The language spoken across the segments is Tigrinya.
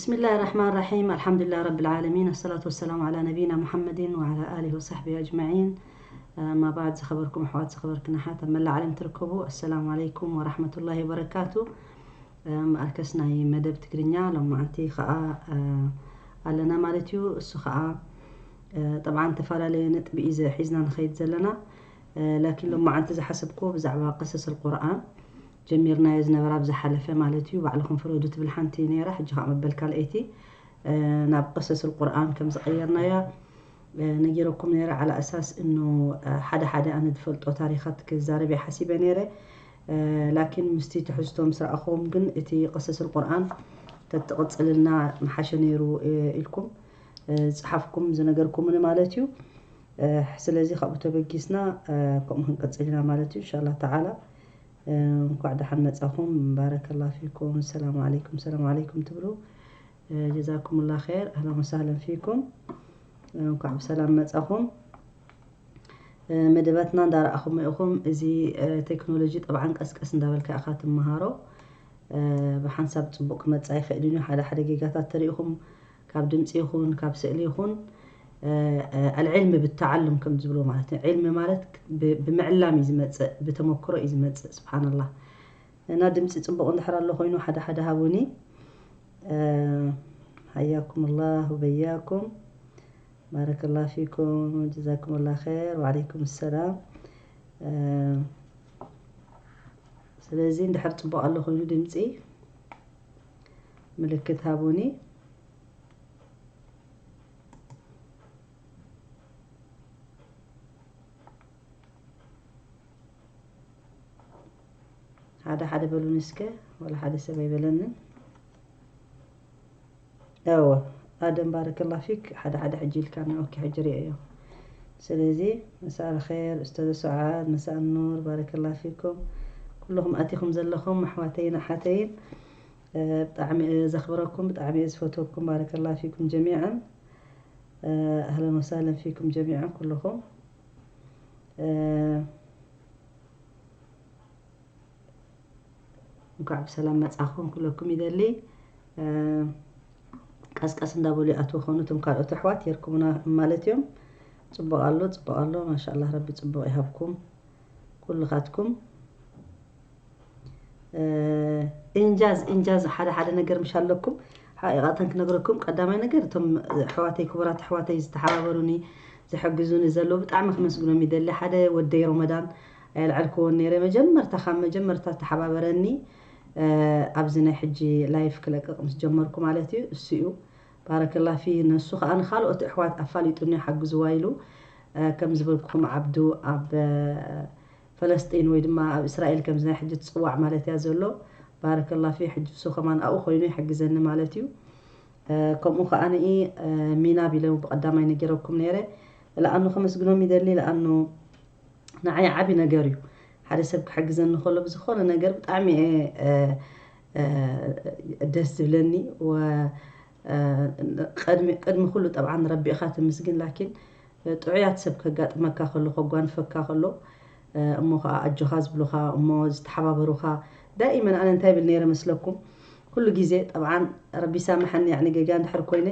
بسم الله الرحمن الرحيم. الحمد لله رب العالمين. الصلاة والسلام على نبينا محمد وعلى آله وصحبه أجمعين. أما بعد، ዝኸበርኩም ኣሕዋት፣ ዝኸበርክን ኣሓት ኣብ መላእ ዓለም ትርከቡ፣ ኣሰላሙ ዓለይኩም ወራሕመቱላሂ ወበረካቱ። መኣርከስ ናይ መደብ ትግርኛ ሎማዓንቲ ኸዓ ኣለና ማለት እዩ። እሱ ኸዓ ጠብዓን ተፈላለየ ነጥቢ እዩ ሒዝና ንኸይድ ዘለና። ላኪን ሎማዓንቲ ዝሓሰብኩዎ ብዛዕባ ቀሰስ ቁርኣን ጀሚርናዮ ዝነበረ ኣብ ዝሓለፈ ማለት እዩ። ባዕልኹም ፍረዱ ትብል ሓንቲ ነይራ፣ ሕጂ ኸዓ መበል ካልኣይቲ ናብ ቀሰስ ቁርኣን ከም ዝቐየርናያ ነጊረኩም ነይረ። ዓላ ኣሳስ እኖ ሓደ ሓደ ኣነ ዝፈልጦ ታሪኻት ክዛረብ እየ ሓሲበ ነይረ። ላኪን ምስቲ ትሕዝቶ ምስ ረኣኹም ግን እቲ ቀሰስ ቁርኣን ተትቕጽልልና ምሓሸ ነይሩ ኢልኩም ዝጸሓፍኩም ዝነገርኩምኒ ማለት እዩ። ስለዚ ካብኡ ተበጊስና ከምኡ ክንቀጽል ኢና ማለት እዩ። ኢንሻላህ ተዓላ እንኳዕ ደሓን መጻኹም። ባረከላ ፊኩም። ሰላም ዓለይኩም፣ ሰላም ዓለይኩም ትብሉ። ጀዛኩምላ ኸይር። ኣህለን ወሳህለን ፊኩም። እንኳዕ ብሰላም መጻኹም። መደባትና እንዳረኣኹም ኢኹም። እዚ ቴክኖሎጂ ጠብዓን ቀስቀስ እንዳበልካ ኢኻ ትመሃሮ። ብሓንሳብ ጽቡቕ ክመጽእ ኣይኽእልን እዩ። ሓደ ሓደ ጌጋታት ተሪኢኹም ካብ ድምጺ ይኹን ካብ ስእሊ ይኹን ኣልዕልሚ ብተዓሉም ከም ዝብሎ ማለት እዩ። ዕልሚ ማለት ብ-፣ ብምዕላም እዩ ዝመጽእ፣ ብተመክሮ እዩ ዝመጽእ። ስብሓንላህ። እና ድምጺ ጽቡቕ እንድሕር ኣሎ ኮይኑ ሓደ ሓደ ሃቡኒ። ሓያኩም ላህ ወበያኩም። ባረከላ ፊኩም። ጀዛኩም ላ ኸይር። ወዓለይኩም ሰላም። ስለዚ እንድሕር ጽቡቕ ኣሎ ኮይኑ ድምጺ ምልክት ሃቡኒ። ሓደ ሓደ በሉኒ እስከ፣ ወላ ሓደ ሰብ ኣይበለንን። እወ፣ ኣደም ባረከላ ፊክ፣ ሓደ ሓደ ሕጂ ኢልካኒ። ኦኬ፣ ሕጂ ሪኤዮ። ስለዚ መሳእ ኸይር ኡስታዝ ሱዓድ፣ መሳእ ኑር፣ ባረከላ ፊኩም። ኩልኹም ኣቲኹም ዘለኹም ኣሕዋተይን ኣሓተይን ብጣዕሚ እየ ዘኽብረኩም፣ ብጣዕሚ እየ ዝፈትወኩም። ባረከላ ፊኩም ጀሚዓን። ኣህለን ወሳህለን ፊኩም ጀሚዓን ኩልኹም። እንኳዕ ብሰላም መጻኹም ክብለኩም ይደሊ። ቀስቀስ እንዳበሉ ይኣትዉ ኾኑ እቶም ካልኦት ኣሕዋት የርክቡና ማለት እዮም። ጽቡቕ ኣሎ፣ ጽቡቕ ኣሎ። ማሻኣላህ ረቢ ጽቡቕ ይሃብኩም ኩልኻትኩም። ኢንጃዝ፣ ኢንጃዝ ሓደ ሓደ ነገር ምሽ ኣለኩም። ሓቂቓተን ክነግረኩም፣ ቀዳማይ ነገር እቶም ኣሕዋተይ፣ ክቡራት ኣሕዋተይ ዝተሓባበሩኒ፣ ዝሕግዙኒ ዘለዉ ብጣዕሚ ክመስግኖም ይደሊ። ሓደ ወደይ ሮመዳን ኣየልዐልክዎን ነይረ። መጀመርታ፣ ካብ መጀመርታ ዝተሓባበረኒ፣ ኣብዚ ናይ ሕጂ ላይፍ ክለቅቕ ምስ ጀመርኩ ማለት እዩ፣ እሱ እዩ። ባረከላ ፊ፣ ንሱ ኸኣ ንኻልኦት ኣሕዋት ኣፋሊጡኒ ሓግዝዋ ኢሉ፣ ከም ዝበልኩኹም ዓብዱ ኣብ ፈለስጢን ወይ ድማ ኣብ እስራኤል ከምዚ ናይ ሕጂ ትጽዋዕ ማለት እያ ዘሎ። ባረከላ ፊ፣ ሕጂ እሱ ከማን ኣብኡ ኮይኑ ይሕግዘኒ ማለት እዩ። ከምኡ ከኣ ንኢ ሚናብ ኢለ ብቐዳማይ ነጊረኩም ነይረ። ለኣኑ ከመስግኖም ይደሊ፣ ለኣኑ ንዓይ ዓቢ ነገር እዩ። ሓደ ሰብ ክሕግዘኒ ከሎ ብዝኾነ ነገር ብጣዕሚ እየ ደስ ዝብለኒ። ወ-፣ ቅድሚ፣ ቅድሚ ኩሉ ጠብዓን ረቢ ኢኻ ትምስግን፣ ላኪን ጥዑያት ሰብ ከጋጥመካ ከሎ፣ ከጓንፈካ ከሎ፣ እሞ ኸዓ ኣጆኻ ዝብሉኻ፣ እሞ ዝተሓባበሩኻ፣ ዳኢመን ኣነ እንታይ ብል ነይረ መስለኩም? ኩሉ ግዜ፣ ጠብዓን ረቢ ይሳምሐኒ፣ ያዕኒ ጌጋ እንድሕር ኮይነ፣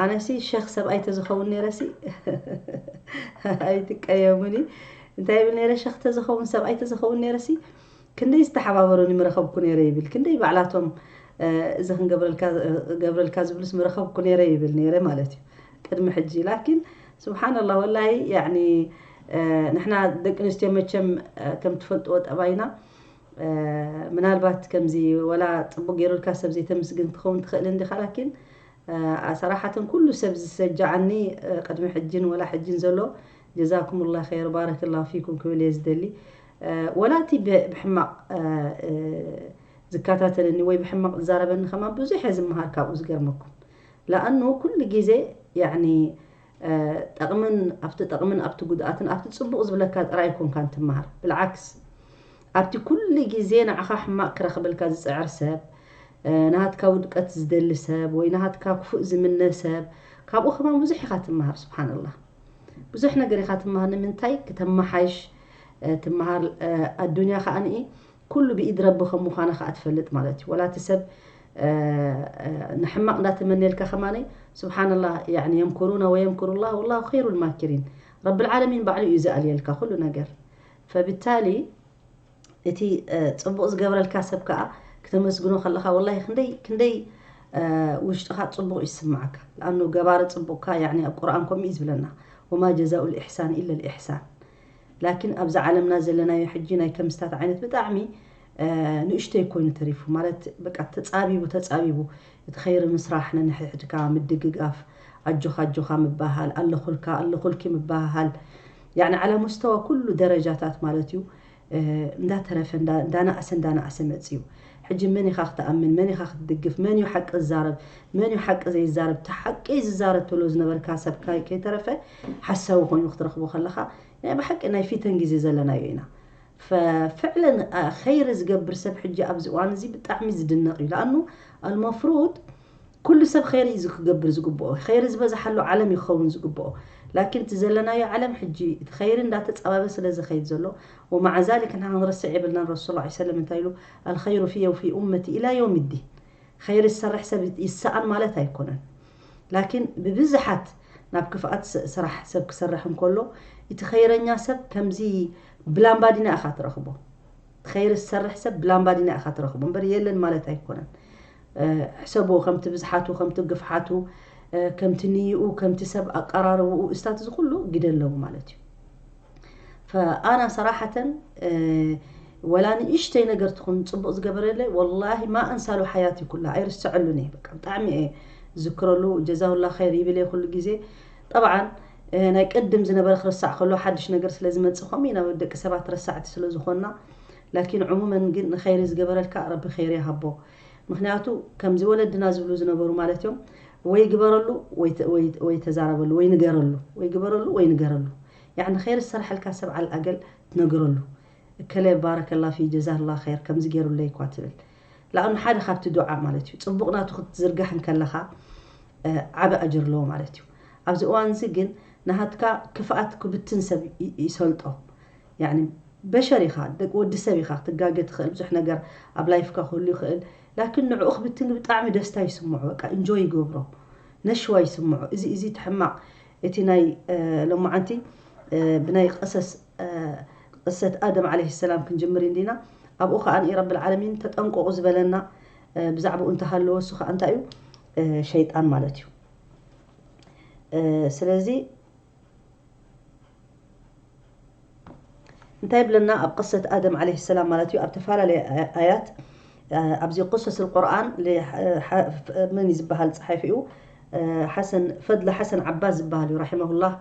ኣነሲ ሸኽ ሰብኣይ ተዝኸውን ነይረሲ፣ ኣይትቀየሙኒ፣ እንታይ ብል ነይረ፣ ሸኽ ተዝኸውን፣ ሰብኣይ ተዝኸውን ነይረሲ፣ ክንደይ ዝተሓባበሩኒ ምረኸብኩ ነይረ ይብል። ክንደይ ባዕላቶም፣ እዚ ክንገብረልካ፣ ገብረልካ ዝብሉስ ምረኸብኩ ነይረ ይብል ነይረ ማለት እዩ፣ ቅድሚ ሕጂ። ላኪን፣ ስብሓንላህ፣ ወላሂ፣ ያዕኒ፣ ንሕና ደቂ ኣንስትዮ መቸም፣ ከም ትፈልጥዎ ጠባይና፣ ምናልባት ከምዚ ወላ ጽቡቕ ገይሩልካ ሰብ ዘይተምስግን ትኸውን ትኽእል እንዲኻ፣ ላኪን፣ ሰራሓትን ኩሉ ሰብ ዝሰጃዓኒ፣ ቅድሚ ሕጅን ወላ ሕጅን ዘሎ፣ ጀዛኩሙላህ ኸይር፣ ባረከላሁ ፊኩም ክብል እየ ዝደሊ። ወላ እቲ ብ-፣ ብሕማቕ ዝከታተለኒ ወይ ብሕማቕ ዝዛረበኒ ከማን ብዙሕ እየ ዝመሃር ካብኡ፣ ዝገርመኩም። ለኣኑ ኩሉ ግዜ፣ ያዕኒ፣ ጠቕምን፣ ኣብቲ ጠቕምን ኣብቲ ጉድኣትን ኣብቲ ጽቡቕ ዝብለካ ጥራይ ኣይኮንካን ትመሃር። ብልዓክስ፣ ኣብቲ ኩሉ ግዜ ንዓኻ ሕማቕ ክረኽበልካ ዝጽዕር ሰብ፣ ናሃትካ ውድቀት ዝደሊ ሰብ ወይ ናሃትካ ክፉእ ዝምነ ሰብ፣ ካብኡ ከማን ብዙሕ ኢኻ ትመሃር። ስብሓንላህ። ብዙሕ ነገር ኢኻ ትመሃር። ንምንታይ? ክተመሓይሽ ትመሃር። ኣዱንያ ከኣ ንኢ ኩሉ ብኢድ ረቢ ከም ምዃና ከኣ ትፈልጥ ማለት እዩ። ወላ እቲ ሰብ ንሕማቕ እንዳተመነየልካ ከማነይ ስብሓንላህ። يعني يمكرون ويمكر الله والله خير الماكرين። ረብል ዓለሚን ባዕሉ እዩ ዝኣልየልካ ኩሉ ነገር። ፈብታሊ እቲ ጽቡቕ ዝገብረልካ ሰብ ከዓ ክተመስግኖ ከለኻ ወላሂ ክንደይ ክንደይ ውሽጥኻ ጽቡቕ ይስምዓካ። ለኣኑ ገባሪ ጽቡቕካ يعني ኣብ ቁርኣን ከምኡ እዩ ዝብለና፣ وما جزاء الإحسان إلا الإحسان። ላኪን ኣብዛ ዓለምና ዘለናዮ ሕጂ ናይ ከምስታት ዓይነት ብጣዕሚ ንእሽተይ ኮይኑ ተሪፉ ማለት በቃ ተጻቢቡ ተጻቢቡ እቲ ኸይሪ ምስራሕ ነንሕድካ ምድግጋፍ ኣጆኻ ኣጆኻ ምባሃል ኣለኹልካ ኣለኹልኪ ምባሃል يعني على مستوى ኩሉ ደረጃታት ማለት እዩ እንዳተረፈ እንዳነኣሰ እንዳነኣሰ መፅዩ። ሕጂ መን ኢኻ ክትኣምን? መን ኢኻ ክትድግፍ? መን እዩ ሓቂ ዝዛረብ? መን እዩ ሓቂ ዘይዛረብ? እቲ ሓቂ ዝዛረብ ትብሎ ዝነበርካ ሰብ ከይተረፈ ሓሳዊ ኮይኑ ክትረኽቦ ከለኻ ናይ ብሓቂ ናይ ፊተን ግዜ ዘለናዮ ኢና። ፈፍዕለን ኸይሪ ዝገብር ሰብ ሕጂ ኣብዚ እዋን እዚ ብጣዕሚ ዝድነቕ እዩ። ለኣኑ ኣልመፍሩድ ኩሉ ሰብ ኸይሪ እዩ ክገብር ዝግብኦ። ኸይሪ ዝበዝሓሉ ዓለም እዩ ክኸውን ዝግብኦ። ላኪን እቲ ዘለናዮ ዓለም ሕጂ እቲ ኸይሪ እንዳተፃባበ ስለ ዝኸይድ ዘሎ ومع ذلك ንሕና ክንረስዕ የብልናን። ረሱል ላ ሰለም እንታይ ኢሉ ኣልኸይሩ ፊየ وفي أمتي إلى يوم الدين። ኸይሪ ዝሰርሕ ሰብ ይሰኣን ማለት ኣይኮነን። ላኪን ብብዝሓት ናብ ክፍኣት ስራሕ ሰብ ክሰርሕ እንከሎ እቲ ኸይረኛ ሰብ ከምዚ ብላምባዲና ኢኻ ትረኽቦ። ኸይሪ ዝሰርሕ ሰብ ብላምባዲና ኢኻ ትረኽቦ እምበር የለን ማለት ኣይኮነን። ሕሰብዎ ከምቲ ብዝሓቱ ከምቲ ግፍሓቱ ከምቲ ንይኡ ከምቲ ሰብ ኣቀራርብኡ እስታት እዚ ኩሉ ግደ ኣለዎ ማለት እዩ። ፈኣና ሰራሓተን ወላ ንእሽተይ ነገር ትኹን ፅቡቕ ዝገበረለይ ወላሂ ማ ኣንሳሉ ሓያቲ ኩላ ኣይርስዐሉን እየ። በቃ ብጣዕሚ እየ ዝክረሉ ጀዛሁላ ኸይር ይብል እየ ኩሉ ግዜ። ጠብዓን ናይ ቅድም ዝነበረ ክረሳዕ ከሎ ሓድሽ ነገር ስለ ዝመፅእ ከምኡ ኢና ደቂ ሰባት ረሳዕቲ ስለ ዝኾንና። ላኪን ዕሙመን ግን ንኸይሪ ዝገበረልካ ረቢ ኸይር ይሃቦ። ምክንያቱ ከምዚ ወለድና ዝብሉ ዝነበሩ ማለት እዮም ወይ ግበረሉ ወይ ተዛረበሉ ወይ ንገረሉ ወይ ግበረሉ ወይ ንገረሉ። ያዕኒ ኸይሪ ዝሰርሐልካ ሰብ ዓል ኣገል ትነግረሉ። እከለ ባረከላ ፊ ጀዛላ ኸይር ከምዚ ገይሩለይ እኳ ትብል። ለኣኑ ሓደ ካብቲ ዱዓ ማለት እዩ ፅቡቕ ናቱ ክትዝርጋሕ እንከለኻ ዓቢ ኣጅር ኣለዎ ማለት እዩ። ኣብዚ እዋን እዚ ግን ናሃትካ ክፍኣት ክብትን ሰብ ይሰልጦ። ያዕኒ በሸር ኢኻ ደቂ ወዲ ሰብ ኢኻ ክትጋገ ትኽእል ብዙሕ ነገር ኣብ ላይፍካ ክህሉ ይኽእል። ላኪን ንዕኡ ክብትን ብጣዕሚ ደስታ ይስምዖ በቃ እንጆይ ይገብሮ። ነሽዋ ይስምዖ እዚ እዚ ትሕማቕ እቲ ናይ ሎማዓንቲ ብናይ ቀሰስ ቅሰት ኣደም ዓለይሂ ሰላም ክንጅምር እንዲና። ኣብኡ ከዓ ንኢ ረብል ዓለሚን ተጠንቀቑ ዝበለና ብዛዕባኡ እንተሃለወ እሱ ከዓ እንታይ እዩ ሸይጣን ማለት እዩ። ስለዚ እንታይ ይብለና ኣብ ቅሰት ኣደም ዓለይሂ ሰላም ማለት እዩ ኣብ ተፈላለየ ኣያት ኣብዚ ቅሰስ ቁርኣን ምን ዝበሃል ፀሓፊኡ ሓሰን ፈድለ ሓሰን ዓባስ ዝበሃል እዩ ራሒመሁላህ።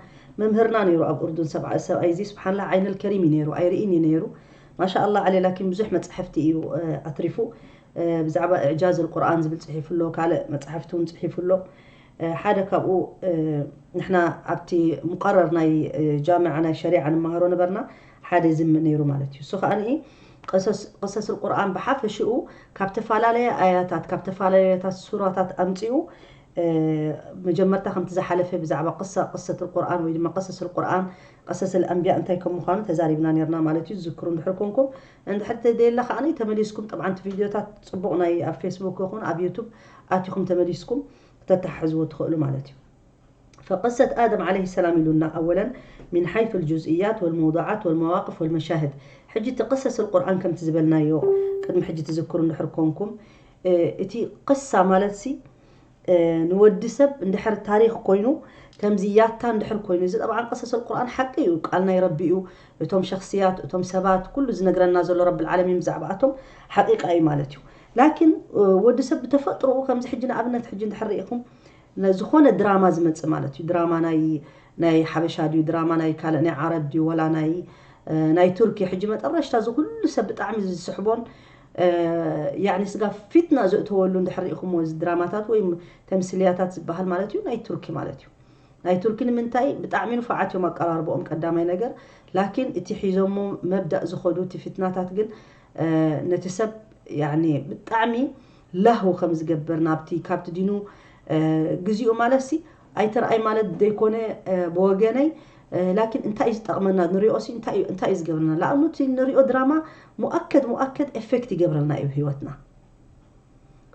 መምህርና ነይሩ ኣብ ኡርዱን ሰብኣይ እዚ ስብሓንላ ዓይነል ከሪም እዩ ነይሩ ኣይርእን እዩ ነይሩ። ማሻ ኣላ ዓለ ላኪን ብዙሕ መፅሕፍቲ እዩ ኣትሪፉ። ብዛዕባ እዕጃዝ ቁርኣን ዝብል ፅሒፉ ኣሎ ካልእ መፅሕፍቲ እውን ፅሒፉ ኣሎ። ሓደ ካብኡ ንሕና ኣብቲ ሙቀረር ናይ ጃምዓ ናይ ሸሪዓ ንመሃሮ ነበርና ሓደ ዝም ነይሩ ማለት እዩ እሱ ከዓ ንኢ ቅሰስ ቁርኣን ብሓፈሽኡ ካብ ተፈላለየ ኣያታት ካብ ተፈላለየታት ሱራታት ኣምፅኡ መጀመርታ ከምቲ ዝሓለፈ ብዛዕባ ቅሳ ቅሰት ቁርኣን ወይ ድማ ቅሰስ ቁርኣን ቅሰስ ኣንቢያ እንታይ ከም ምዃኑ ተዛሪብና ነርና ማለት እዩ ዝዝክሩ እንድሕር ኮንኩም እንድሕር ተደየላ ከዓ ተመሊስኩም ጠብዓንቲ ቪድዮታት ፅቡቕ ናይ ኣብ ፌስቡክ ይኹን ኣብ ዩቱብ ኣቲኹም ተመሊስኩም ክተተሓሕዝዎ ትኽእሉ ማለት እዩ فقصة آدم عليه السلام ኢሉና أولا من حيث الجزئيات والموضوعات والمواقف والمشاهد ሕጂ እቲ قصص القرآن ከምቲ ዝበልናዮ ቅድሚ ሕጂ ትዝክሩ እንድሕር ኮንኩም እቲ ቅሳ ማለት ሲ ንወዲ ሰብ እንድሕር ታሪክ ኮይኑ ከምዚ ያታ እንድሕር ኮይኑ እዚ ጠብዓን ቀሰስ ቁርኣን ሓቂ እዩ ቃል ናይ ረቢ እዩ እቶም ሸክስያት እቶም ሰባት ኩሉ ዝነግረና ዘሎ ረቢ ዓለሚን ብዛዕባኣቶም ሓቂቃ እዩ ማለት እዩ ላኪን ወዲ ሰብ ብተፈጥሮኡ ከምዚ ሕጂ ንኣብነት ሕጂ እንድሕር ርኢኹም ዝኾነ ድራማ ዝመፅእ ማለት እዩ ድራማ ናይ ናይ ሓበሻ ድዩ ድራማ ናይ ካልእ ናይ ዓረብ ድዩ ወላ ናይ ናይ ቱርኪ ሕጂ መጠረሽታ እዚ ኩሉ ሰብ ብጣዕሚ ዝስሕቦን ያኒ ስጋ ፊትና ዘእተወሉ እንድሕር ርኢኹምዎ እዚ ድራማታት ወይ ተምስልያታት ዝበሃል ማለት እዩ ናይ ቱርኪ ማለት እዩ ናይ ቱርኪ ንምንታይ ብጣዕሚ ንፉዓት እዮም ኣቀራርቦኦም ቀዳማይ ነገር ላኪን እቲ ሒዞሞ መብዳእ ዝኸዱ እቲ ፊትናታት ግን ነቲ ሰብ ያኒ ብጣዕሚ ላህው ከም ዝገብር ናብቲ ካብቲ ዲኑ ግዜኡ ማለት ሲ ኣይትርኣይ ማለት ዘይኮነ ብወገነይ ላኪን እንታይ እዩ ዝጠቕመና ንሪኦ ሲ እንታይ እዩ ዝገብረና ለኣኑ እቲ ንሪኦ ድራማ ሙኣከድ ሙኣከድ ኤፌክት ይገብረልና እዩ ህይወትና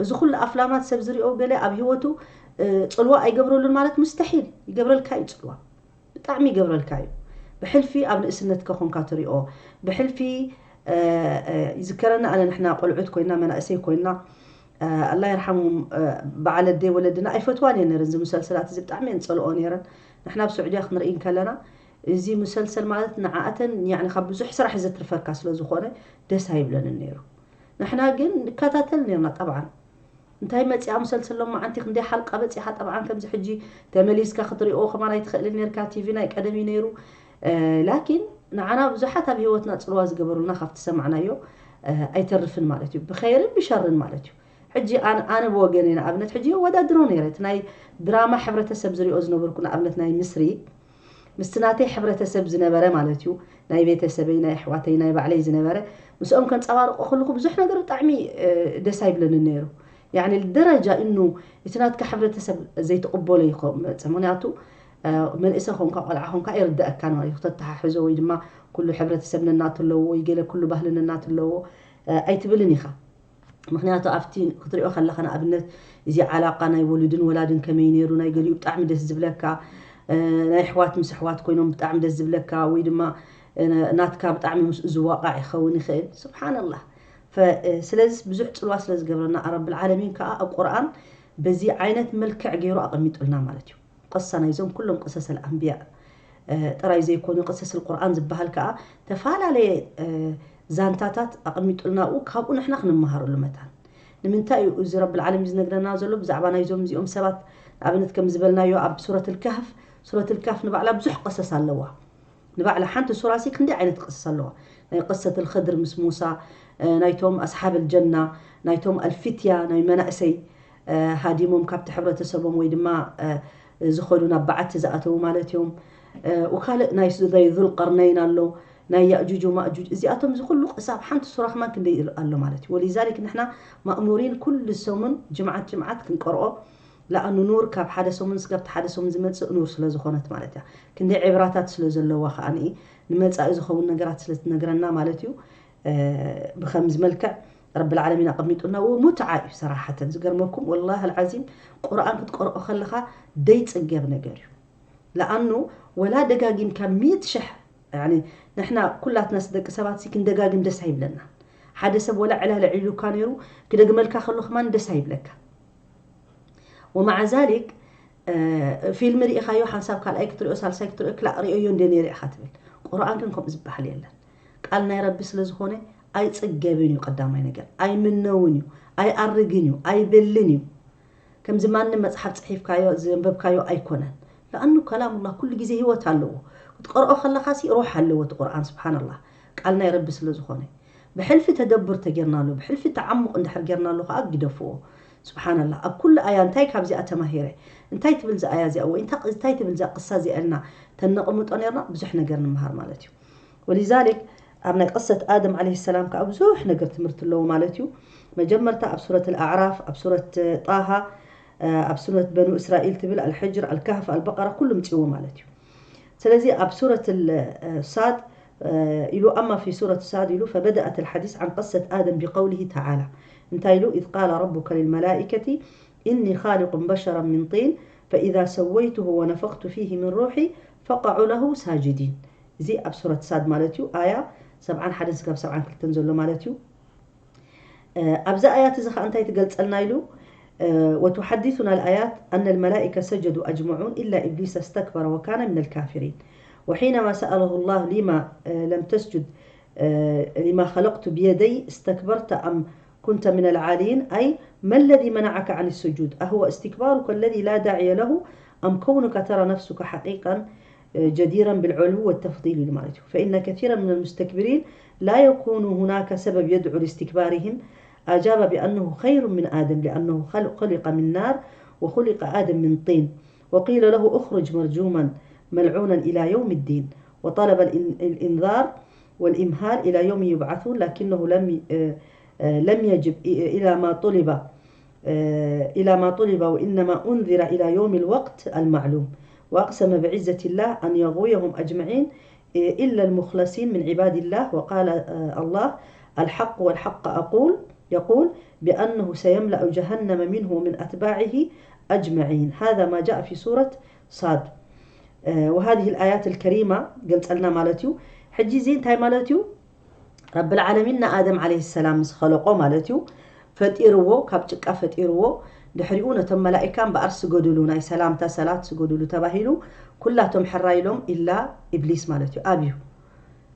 እዚ ኩሉ ኣፍላማት ሰብ ዝሪኦ ገለ ኣብ ህይወቱ ጽልዋ ኣይገብረሉን ማለት ምስተሒል። ይገብረልካ እዩ ጽልዋ፣ ብጣዕሚ ይገብረልካ እዩ። ብሕልፊ ኣብ ንእስነትካ ኮንካ ትሪኦ፣ ብሕልፊ ይዝከረና። ኣነ ንሕና ቆልዑት ኮይና መናእሰይ ኮይና ኣላ ይርሓሞም በዓል ኣደይ ወለድና ኣይፈትዋን እየ ነረን። እዚ ሙሰልሰላት እዚ ብጣዕሚ እየን ጸልኦ ነረን። ንሕና ኣብ ስዑድያ ክንርኢ እንከለና እዚ ሙሰልሰል ማለት ንዓኣተን ያኒ ካብ ብዙሕ ስራሕ ዘትርፈካ ስለ ዝኾነ ደስ ኣይብለንን ነይሩ። ንሕና ግን ንከታተል ነርና ጠብዓን። እንታይ መፂኣ ሙሰልሰል ሎማዓንቲ ክንደይ ሓልቃ በፂሓ ጠብዓን ከምዚ ሕጂ ተመሊስካ ክትሪኦ ከማን ኣይትኽእልን ነርካ። ቲቪ ናይ ቀደም እዩ ነይሩ። ላኪን ንዓና ብዙሓት ኣብ ህይወትና ፅልዋ ዝገበሩልና ካብቲ ሰማዕናዮ ኣይተርፍን ማለት እዩ። ብኸይርን ብሸርን ማለት እዩ። ሕጂ ኣነ ብወገነይ ንኣብነት ሕጂ የወዳድሮ ነይረ እቲ ናይ ድራማ ሕብረተሰብ ዝሪኦ ዝነበርኩ ንኣብነት ናይ ምስሪ ምስቲ ናተይ ሕብረተሰብ ዝነበረ ማለት እዩ ናይ ቤተሰበይ ናይ ኣሕዋተይ ናይ ባዕለይ ዝነበረ ምስኦም ከንፀባርቆ ከለኩ ብዙሕ ነገር ብጣዕሚ ደስ ኣይብለንን ነይሩ። ያኒ ደረጃ እኑ እቲ ናትካ ሕብረተሰብ ዘይትቕበሎ ይመፅእ። ምክንያቱ መንእሰ ኾንካ ቆልዓ ኾንካ ኣይርደኣካን ማለት እዩ። ክተተሓሕዞ ወይ ድማ ኩሉ ሕብረተሰብ ነናቱ ኣለዎ ወይ ገለ ኩሉ ባህሊ ነናቱ ኣለዎ ኣይትብልን ኢኻ። ምክንያቱ ኣብቲ ክትሪኦ ከለካ ንኣብነት እዚ ዓላቃ ናይ ወሉድን ወላድን ከመይ ነይሩ ናይ ገሊኡ ብጣዕሚ ደስ ዝብለካ ናይ ኣሕዋት ምስ ኣሕዋት ኮይኖም ብጣዕሚ ደስ ዝብለካ ወይ ድማ ናትካ ብጣዕሚ ምስኡ ዝዋቃዕ ይኸውን ይኽእል። ስብሓንላህ። ስለዚ ብዙሕ ፅልዋ ስለ ዝገብረና ረብል ዓለሚን ከዓ ኣብ ቁርኣን በዚ ዓይነት መልክዕ ገይሩ ኣቐሚጡልና ማለት እዩ። ቅሳ ናይዞም ኩሎም ቅሰስ ኣልኣንብያ ጥራይ ዘይኮኑ ቅሰስ ቁርኣን ዝበሃል ከዓ ተፈላለየ ዛንታታት ኣቐሚጡልና ኣብኡ ካብኡ ንሕና ክንመሃረሉ መታን ንምንታይ እዩ እዚ ረብል ዓለሚን ዝነግረና ዘሎ ብዛዕባ ናይዞም እዚኦም ሰባት ንኣብነት ከም ዝበልናዮ ኣብ ሱረት ልካህፍ ሱረት ልካፍ ንባዕላ ብዙሕ ቅሰስ ኣለዋ ንባዕላ ሓንቲ ሱራ ሲ ክንደይ ዓይነት ቅሰስ ኣለዋ ናይ ቅሰት ልክድር ምስ ሙሳ ናይቶም ኣስሓብ ልጀና ናይቶም ኣልፊትያ ናይ መናእሰይ ሃዲሞም ካብቲ ሕብረተሰቦም ወይ ድማ ዝኸዱ ናብ በዓቲ ዝኣተዉ ማለት እዮም። ወካልእ ናይ ዙልቀርነይን ኣሎ ናይ ያእጁጅ ወማእጁጅ እዚኣቶም እዚ ኩሉ ቅሳብ ሓንቲ ሱራ ከማን ክንደይ ኣሎ ማለት እዩ። ወሊዛሊክ ንሕና ማእሙሪን ኩሉ ሰሙን ጅምዓት ጅምዓት ክንቀርኦ ለኣኑ ኑር ካብ ሓደ ሰሙን ስጋብ ሓደ ሰሙን ዝመፅእ ኑር ስለ ዝኾነት ማለት እያ። ክንደይ ዕብራታት ስለ ዘለዋ ከዓ ንመፃኢ ዝኸውን ነገራት ስለ ትነግረና ማለት እዩ። ብከምዚ መልክዕ ረብል ዓለሚን ኣቐሚጡልና ሙትዓ እዩ ሰራሓተን ዝገርመኩም ወላሂ ኣልዓዚም ቁርኣን ክትቀርኦ ከለኻ ደይፅገብ ነገር እዩ። ለኣኑ ወላ ደጋጊምካ ሚእቲ ሽሕ ንሕና ኩላትናስ ደቂ ሰባት ክንደጋግም ደስ ኣይብለና ሓደ ሰብ ወላ ዕላለ ዒሉካ ነይሩ ክደግመልካ ከሎ ከማን ደስ ኣይብለካ ወማዓ ዛሊክ ፊልም ርኢኻዮ ሓንሳብ ካልኣይ ክትሪኦ ሳልሳይ ክትሪኦ ክላእ ሪኦዮ እንደ ነይረ ኢኻ ትብል ቁርኣን ግን ከምኡ ዝበሃል የለን ቃል ናይ ረቢ ስለ ዝኾነ ኣይፅገብን እዩ ቀዳማይ ነገር ኣይምነውን እዩ ኣይኣርግን እዩ ኣይብልን እዩ ከምዚ ማንም መፅሓፍ ፅሒፍካዮ ዘንበብካዮ ኣይኮነን ለኣኑ ከላም ላ ኩሉ ግዜ ህይወት ኣለዎ ክትቀርኦ ከለኻ ሲ ሩሕ ኣለዎ እቲ ቁርኣን ስብሓን ላ ቃል ናይ ረቢ ስለ ዝኾነ ብሕልፊ ተደብር ተጌርናሉ ብሕልፊ ተዓሙቕ እንድሕር ጌርናሉ ከዓ ግደፍዎ ስብሓንላ ኣብ ኩሉ ኣያ እንታይ ካብዚኣ ተማሂረ እንታይ ትብል ዛ ኣያ እዚኣ ወይ እንታይ ትብል ዛ ቅሳ እዚኣ ኢልና ተነቕምጦ ነርና ብዙሕ ነገር ንምሃር ማለት እዩ ወሊዛሊክ ኣብ ናይ ቅሰት ኣደም ዓለይሂ ሰላም ከዓ ብዙሕ ነገር ትምህርቲ ኣለዎ ማለት እዩ መጀመርታ ኣብ ሱረት ኣልኣዕራፍ ኣብ ሱረት ጣሃ ኣብ ሱረት በኑ እስራኤል ትብል ኣልሕጅር ኣልካህፍ ኣልበቀራ ኩሉ ምፅዎ ማለት እዩ ስለዚ ኣብ ሱረት ሳድ ኢሉ ኣማ ፊ ሱረት ሳድ ኢሉ فبدأت الحديث عن قصة آدم بقوله تعالى እንታይ ኢሉ إذ قال ربك للملائكة إني خالق بشرا من طين فإذا سويته ونفخت فيه من روحي فقعوا له ساجدين እዚ ኣብ ሱረት ሳድ ማለት እዩ ኣያ ሰብዓን ሓደን ስጋብ ሰብዓን ክልተን ዘሎ ማለት እዩ ኣብዛ ኣያት እዚ ከዓ እንታይ ትገልፀልና ኢሉ وتحدثنا الآيات أن الملائكة سجدوا أجمعون إلا إبليس استكبر وكان من الكافرين وحينما سأله الله لما لم تسجد لما خلقت بيدي استكبرت أم كنت من العالين أي ما الذي منعك عن السجود أهو استكبارك الذي لا داعي له أم كونك ترى نفسك حقيقا جديرا بالعلو والتفضيل ማለት እዩ فإن كثيرا من المستكبرين لا يكون هناك سبب يدعو لاستكبارهم أجاب بأنه خير من آدم لأنه خلق من نار وخلق آدم من طين وقيل له اخرج مرجوما ملعونا إلى يوم الدين وطلب الإنذار والإمهال إلى يوم يبعثون لكنه لم لم يجب إلى ما طلب إلى ما طلب وإنما أنذر إلى يوم الوقت المعلوم وأقسم بعزة الله أن يغويهم أجمعين إلا المخلصين من عباد الله وقال الله الحق والحق أقول يقول بأنه سيملأ جهنم منه ومن أتباعه أجمعين. هذا ما جاء في سورة صاد. وهذه الآيات الكريمة ገልጸልና ማለት እዩ። ሕጂ እዚ እንታይ ማለት እዩ? ረብል ዓለሚን ንኣደም ዓለይሂ ሰላም ምስ ኸለቆ ማለት እዩ፣ ፈጢርዎ፣ ካብ ጭቃ ፈጢርዎ። ድሕሪኡ ነቶም መላኢካ እምበኣር ስገዱሉ፣ ናይ ሰላምታ ሰላት ስገዱሉ ተባሂሉ፣ ኩላቶም ሕራይ ኢሎም ኢላ ኢብሊስ ማለት እዩ ኣብዩ።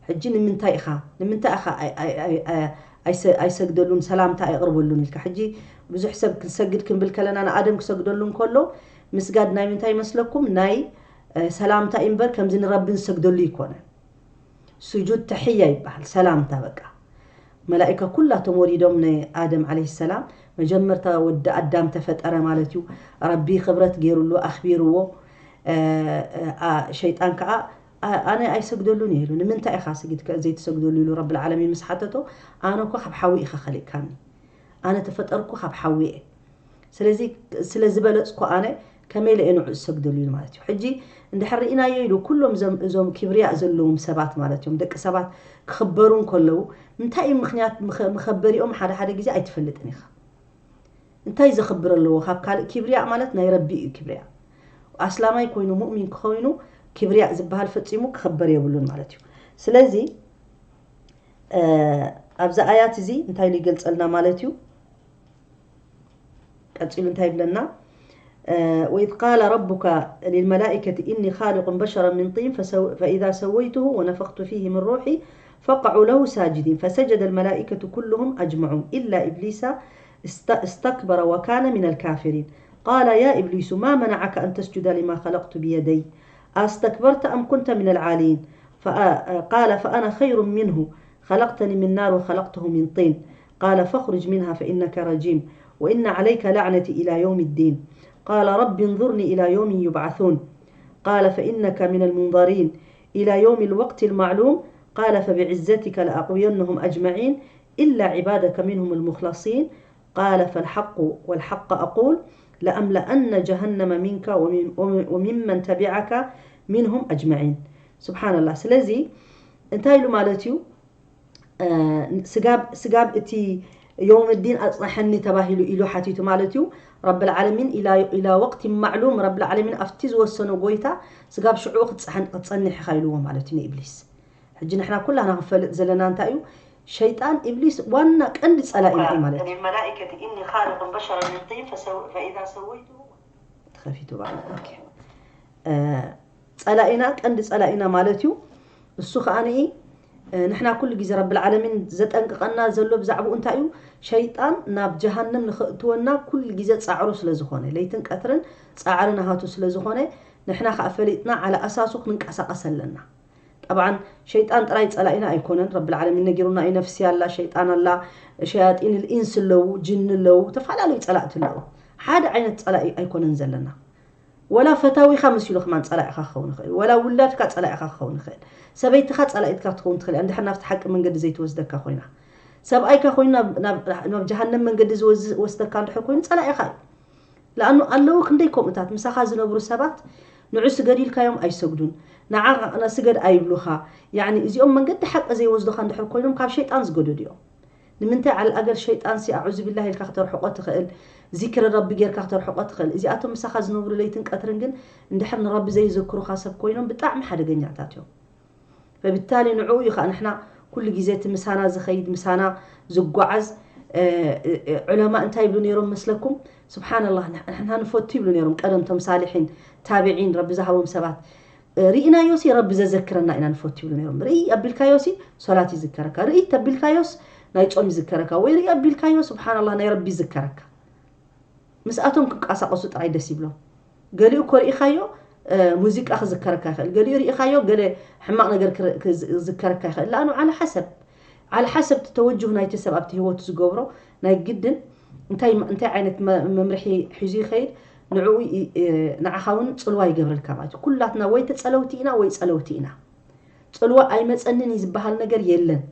ሕጂ ንምንታይ ኢኻ ንምንታይ ኢኻ ኣይሰግደሉን፣ ሰላምታ ኣይቕርበሉን ኢልካ? ሕጂ ብዙሕ ሰብ ክንሰግድ ክንብል ከለና ንኣደም ክሰግደሉ እንከሎ ምስጋድ ናይ ምንታይ ይመስለኩም? ናይ ሰላምታ እምበር ከምዚ ንረቢ ንሰግደሉ ይኮነ። ስጁድ ተሕያ ይበሃል፣ ሰላምታ በቃ። መላኢካ ኩላቶም ወሪዶም ንኣደም ዓለይሂ ሰላም፣ መጀመርታ ወዲ ኣዳም ተፈጠረ ማለት እዩ። ረቢ ክብረት ገይሩሉ ኣኽቢርዎ። ሸይጣን ከዓ ኣነ ኣይሰግደሉን እየ ኢሉ። ንምንታይ ኢኻ ስጊድ ዘይትሰግደሉ ኢሉ ረብል ዓለሚን ምስ ሓተቶ፣ ኣነ እኮ ካብ ሓዊ ኢኻ ኸሊእካኒ፣ ኣነ ተፈጠርኩ ካብ ሓዊ እየ። ስለዚ ስለ ዝበለጽኩ ኣነ ከመይ ኢለ እየ ንዑ ዝሰግደሉ ኢሉ ማለት እዩ። ሕጂ እንድሕር ርኢናዮ ኢሉ ኩሎም እዞም እዞም ክብርያእ ዘለዎም ሰባት ማለት እዮም፣ ደቂ ሰባት ክኽበሩ እንከለዉ እንታይ እዩ ምኽንያት ምኸ- መኸበሪኦም ሓደ ሓደ ግዜ ኣይትፈልጥን ኢኻ። እንታይ ዘኽብር ኣለዎ? ካብ ካልእ ክብርያእ ማለት ናይ ረቢ እዩ ክብርያእ። ኣስላማይ ኮይኑ ሙእሚን ክኾይኑ ክብርያእ ዝበሃል ፈጺሙ ክኽበር የብሉን ማለት እዩ። ስለዚ ኣብዚ ኣያት እዚ እንታይ ኢሉ ይገልጸልና ማለት እዩ? ቀጺሉ እንታይ ይብለና? وإذ قال ربك للملائكة إني خالق بشرا من طين فإذا سويته ونفخت فيه من روحي فقعوا له ساجدين فسجد الملائكة كلهم أجمعون إلا إبليس استكبر وكان من الكافرين قال يا إبليس ما منعك أن تسجد لما خلقت بيدي أستكبرت أم كنت من العالين قال فأنا خير منه خلقتني من نار وخلقته من طين قال فاخرج منها فإنك رجيم وإن عليك لعنتي إلى يوم الدين قال رب انظرني إلى يوم يبعثون قال فإنك من المنظرين إلى يوم الوقت المعلوم قال فبعزتك لأغوينهم أجمعين إلا عبادك منهم المخلصين قال فالحق والحق أقول لأملأن جهنم منك وممن تبعك منهم أجمعين سبحان الله ስለዚ እንታይ ኢሉ ማለት እዩ ስጋብ ስጋብ እቲ የውም ዲን ኣፅንሐኒ ተባሂሉ ኢሉ ሓቲቱ ማለት እዩ። ረብል ዓለሚን ኢላ ወቅቲ ማዕሉም ረብል ዓለሚን ኣብቲ ዝወሰኖ ጎይታ ስጋብ ሽዑ ክትፀንሕ ኢኻ ኢልዎ ማለት እዩ ንኢብሊስ። ሕጂ ንሕና ኩላና ክንፈልጥ ዘለና እንታይ እዩ? ሸይጣን ኢብሊስ ዋና ቀንዲ ፀላኢና እዩ ማለት እዩ። ተኸፊቱ ባዕላ ኦኬ። ፀላኢና ቀንዲ ፀላኢና ማለት እዩ። እሱ ከዓ ንኢ ንሕና ኩሉ ግዜ ረብል ዓለሚን ዘጠንቅቐና ዘሎ ብዛዕባኡ እንታይ እዩ? ሸይጣን ናብ ጀሃንም ንኽእትወና ኩሉ ግዜ ፃዕሩ ስለ ዝኾነ ለይትን ቀትርን ፃዕሪ ናሃቱ ስለ ዝኾነ ንሕና ከዓ ፈሊጥና ዓላ ኣሳሱ ክንንቀሳቐስ ኣለና። ጠብዓን ሸይጣን ጥራይ ፀላኢና ኣይኮነን። ረብል ዓለሚን ነጊሩና እዩ። ነፍሲ ኣላ፣ ሸይጣን ኣላ፣ ሸያጢን ልኢንስ ኣለዉ፣ ጅን ኣለዉ፣ ዝተፈላለዩ ፀላእቲ ኣለዉ። ሓደ ዓይነት ፀላኢ ኣይኮነን ዘለና። ወላ ፈታዊኻ መሲሉ ከማን ጸላኢኻ ክኸውን ይኽእል። ወላ ውላድካ ጸላኢኻ ክኸውን ይኽእል። ሰበይትኻ ጸላኢትካ ክትኸውን ትኽእል እያ፣ እንድሕር ናብቲ ሓቂ መንገዲ ዘይትወስደካ ኮይና። ሰብኣይካ ኮይኑ ናብ- ናብ- ናብ ጀሃነም መንገዲ ዝወዝ- ወስደካ እንድሕር ኮይኑ ጸላኢኻ እዩ። ለኣኑ ኣለዉ ክንደይ ከምኡታት ምሳኻ ዝነብሩ ሰባት ንዑ ስገድ ኢልካዮም ኣይሰግዱን። ንዓ ስገድ ኣይብሉኻ። ያኒ እዚኦም መንገዲ ሓቂ ዘይወስዱኻ እንድሕር ኮይኖም ካብ ሸይጣን ዝገደዱ እዮም። ንምንታይ ዓል ኣገር ሸይጣን ሲ ኣዑዙ ቢላህ ኢልካ ክተርሕቆ ትኽእል፣ ዚክሪ ረቢ ጌርካ ክተርሕቆ ትኽእል። እዚኣቶም ምሳኻ ዝነብሩ ለይትን ቀትርን ግን እንድሕር ንረቢ ዘይዘክሩኻ ሰብ ኮይኖም ብጣዕሚ ሓደገኛታት እዮም። ፈብታሊ ንዕኡ እዩ ከዓ ንሕና ኩሉ ግዜ እቲ ምሳና ዝኸይድ ምሳና ዝጓዓዝ ዑለማ እንታይ ይብሉ ነይሮም መስለኩም? ስብሓንላህ ንሕና ንፈቱ ይብሉ ነይሮም ቀደም ቶም ሳሊሒን ታቢዒን ረቢ ዝሃቦም ሰባት ርኢናዮሲ ረቢ ዘዘክረና ኢና ንፈቱ ይብሉ ነይሮም። ርኢ ኣቢልካዮሲ ሶላት ይዝከረካ፣ ርኢ ተቢልካዮስ ናይ ጾም ይዝከረካ፣ ወይ ርኢ ኣቢልካዮ ስብሓንላህ ናይ ረቢ ይዝከረካ። ምስኣቶም ክንቀሳቀሱ ጥራይ ደስ ይብሎም። ገሊኡ እኮ ርኢኻዮ ሙዚቃ ክዝከረካ ይኽእል፣ ገሊኡ ርኢኻዮ ገለ ሕማቕ ነገር ክዝከረካ ይኽእል። ለኣኑ ዓለ ሓሰብ ዓለ ሓሰብ ተወጅሁ ናይቲ ሰብ ኣብቲ ህይወቱ ዝገብሮ ናይ ግድን እንታይ ዓይነት መምርሒ ሒዙ ይኸይድ ንዕኡ ንዓኻ እውን ፅልዋ ይገብረልካ ማለት እዩ። ኩላትና ወይ ተፀለውቲ ኢና ወይ ፀለውቲ ኢና። ፅልዋ ኣይመፀንን እዩ ዝበሃል ነገር የለን።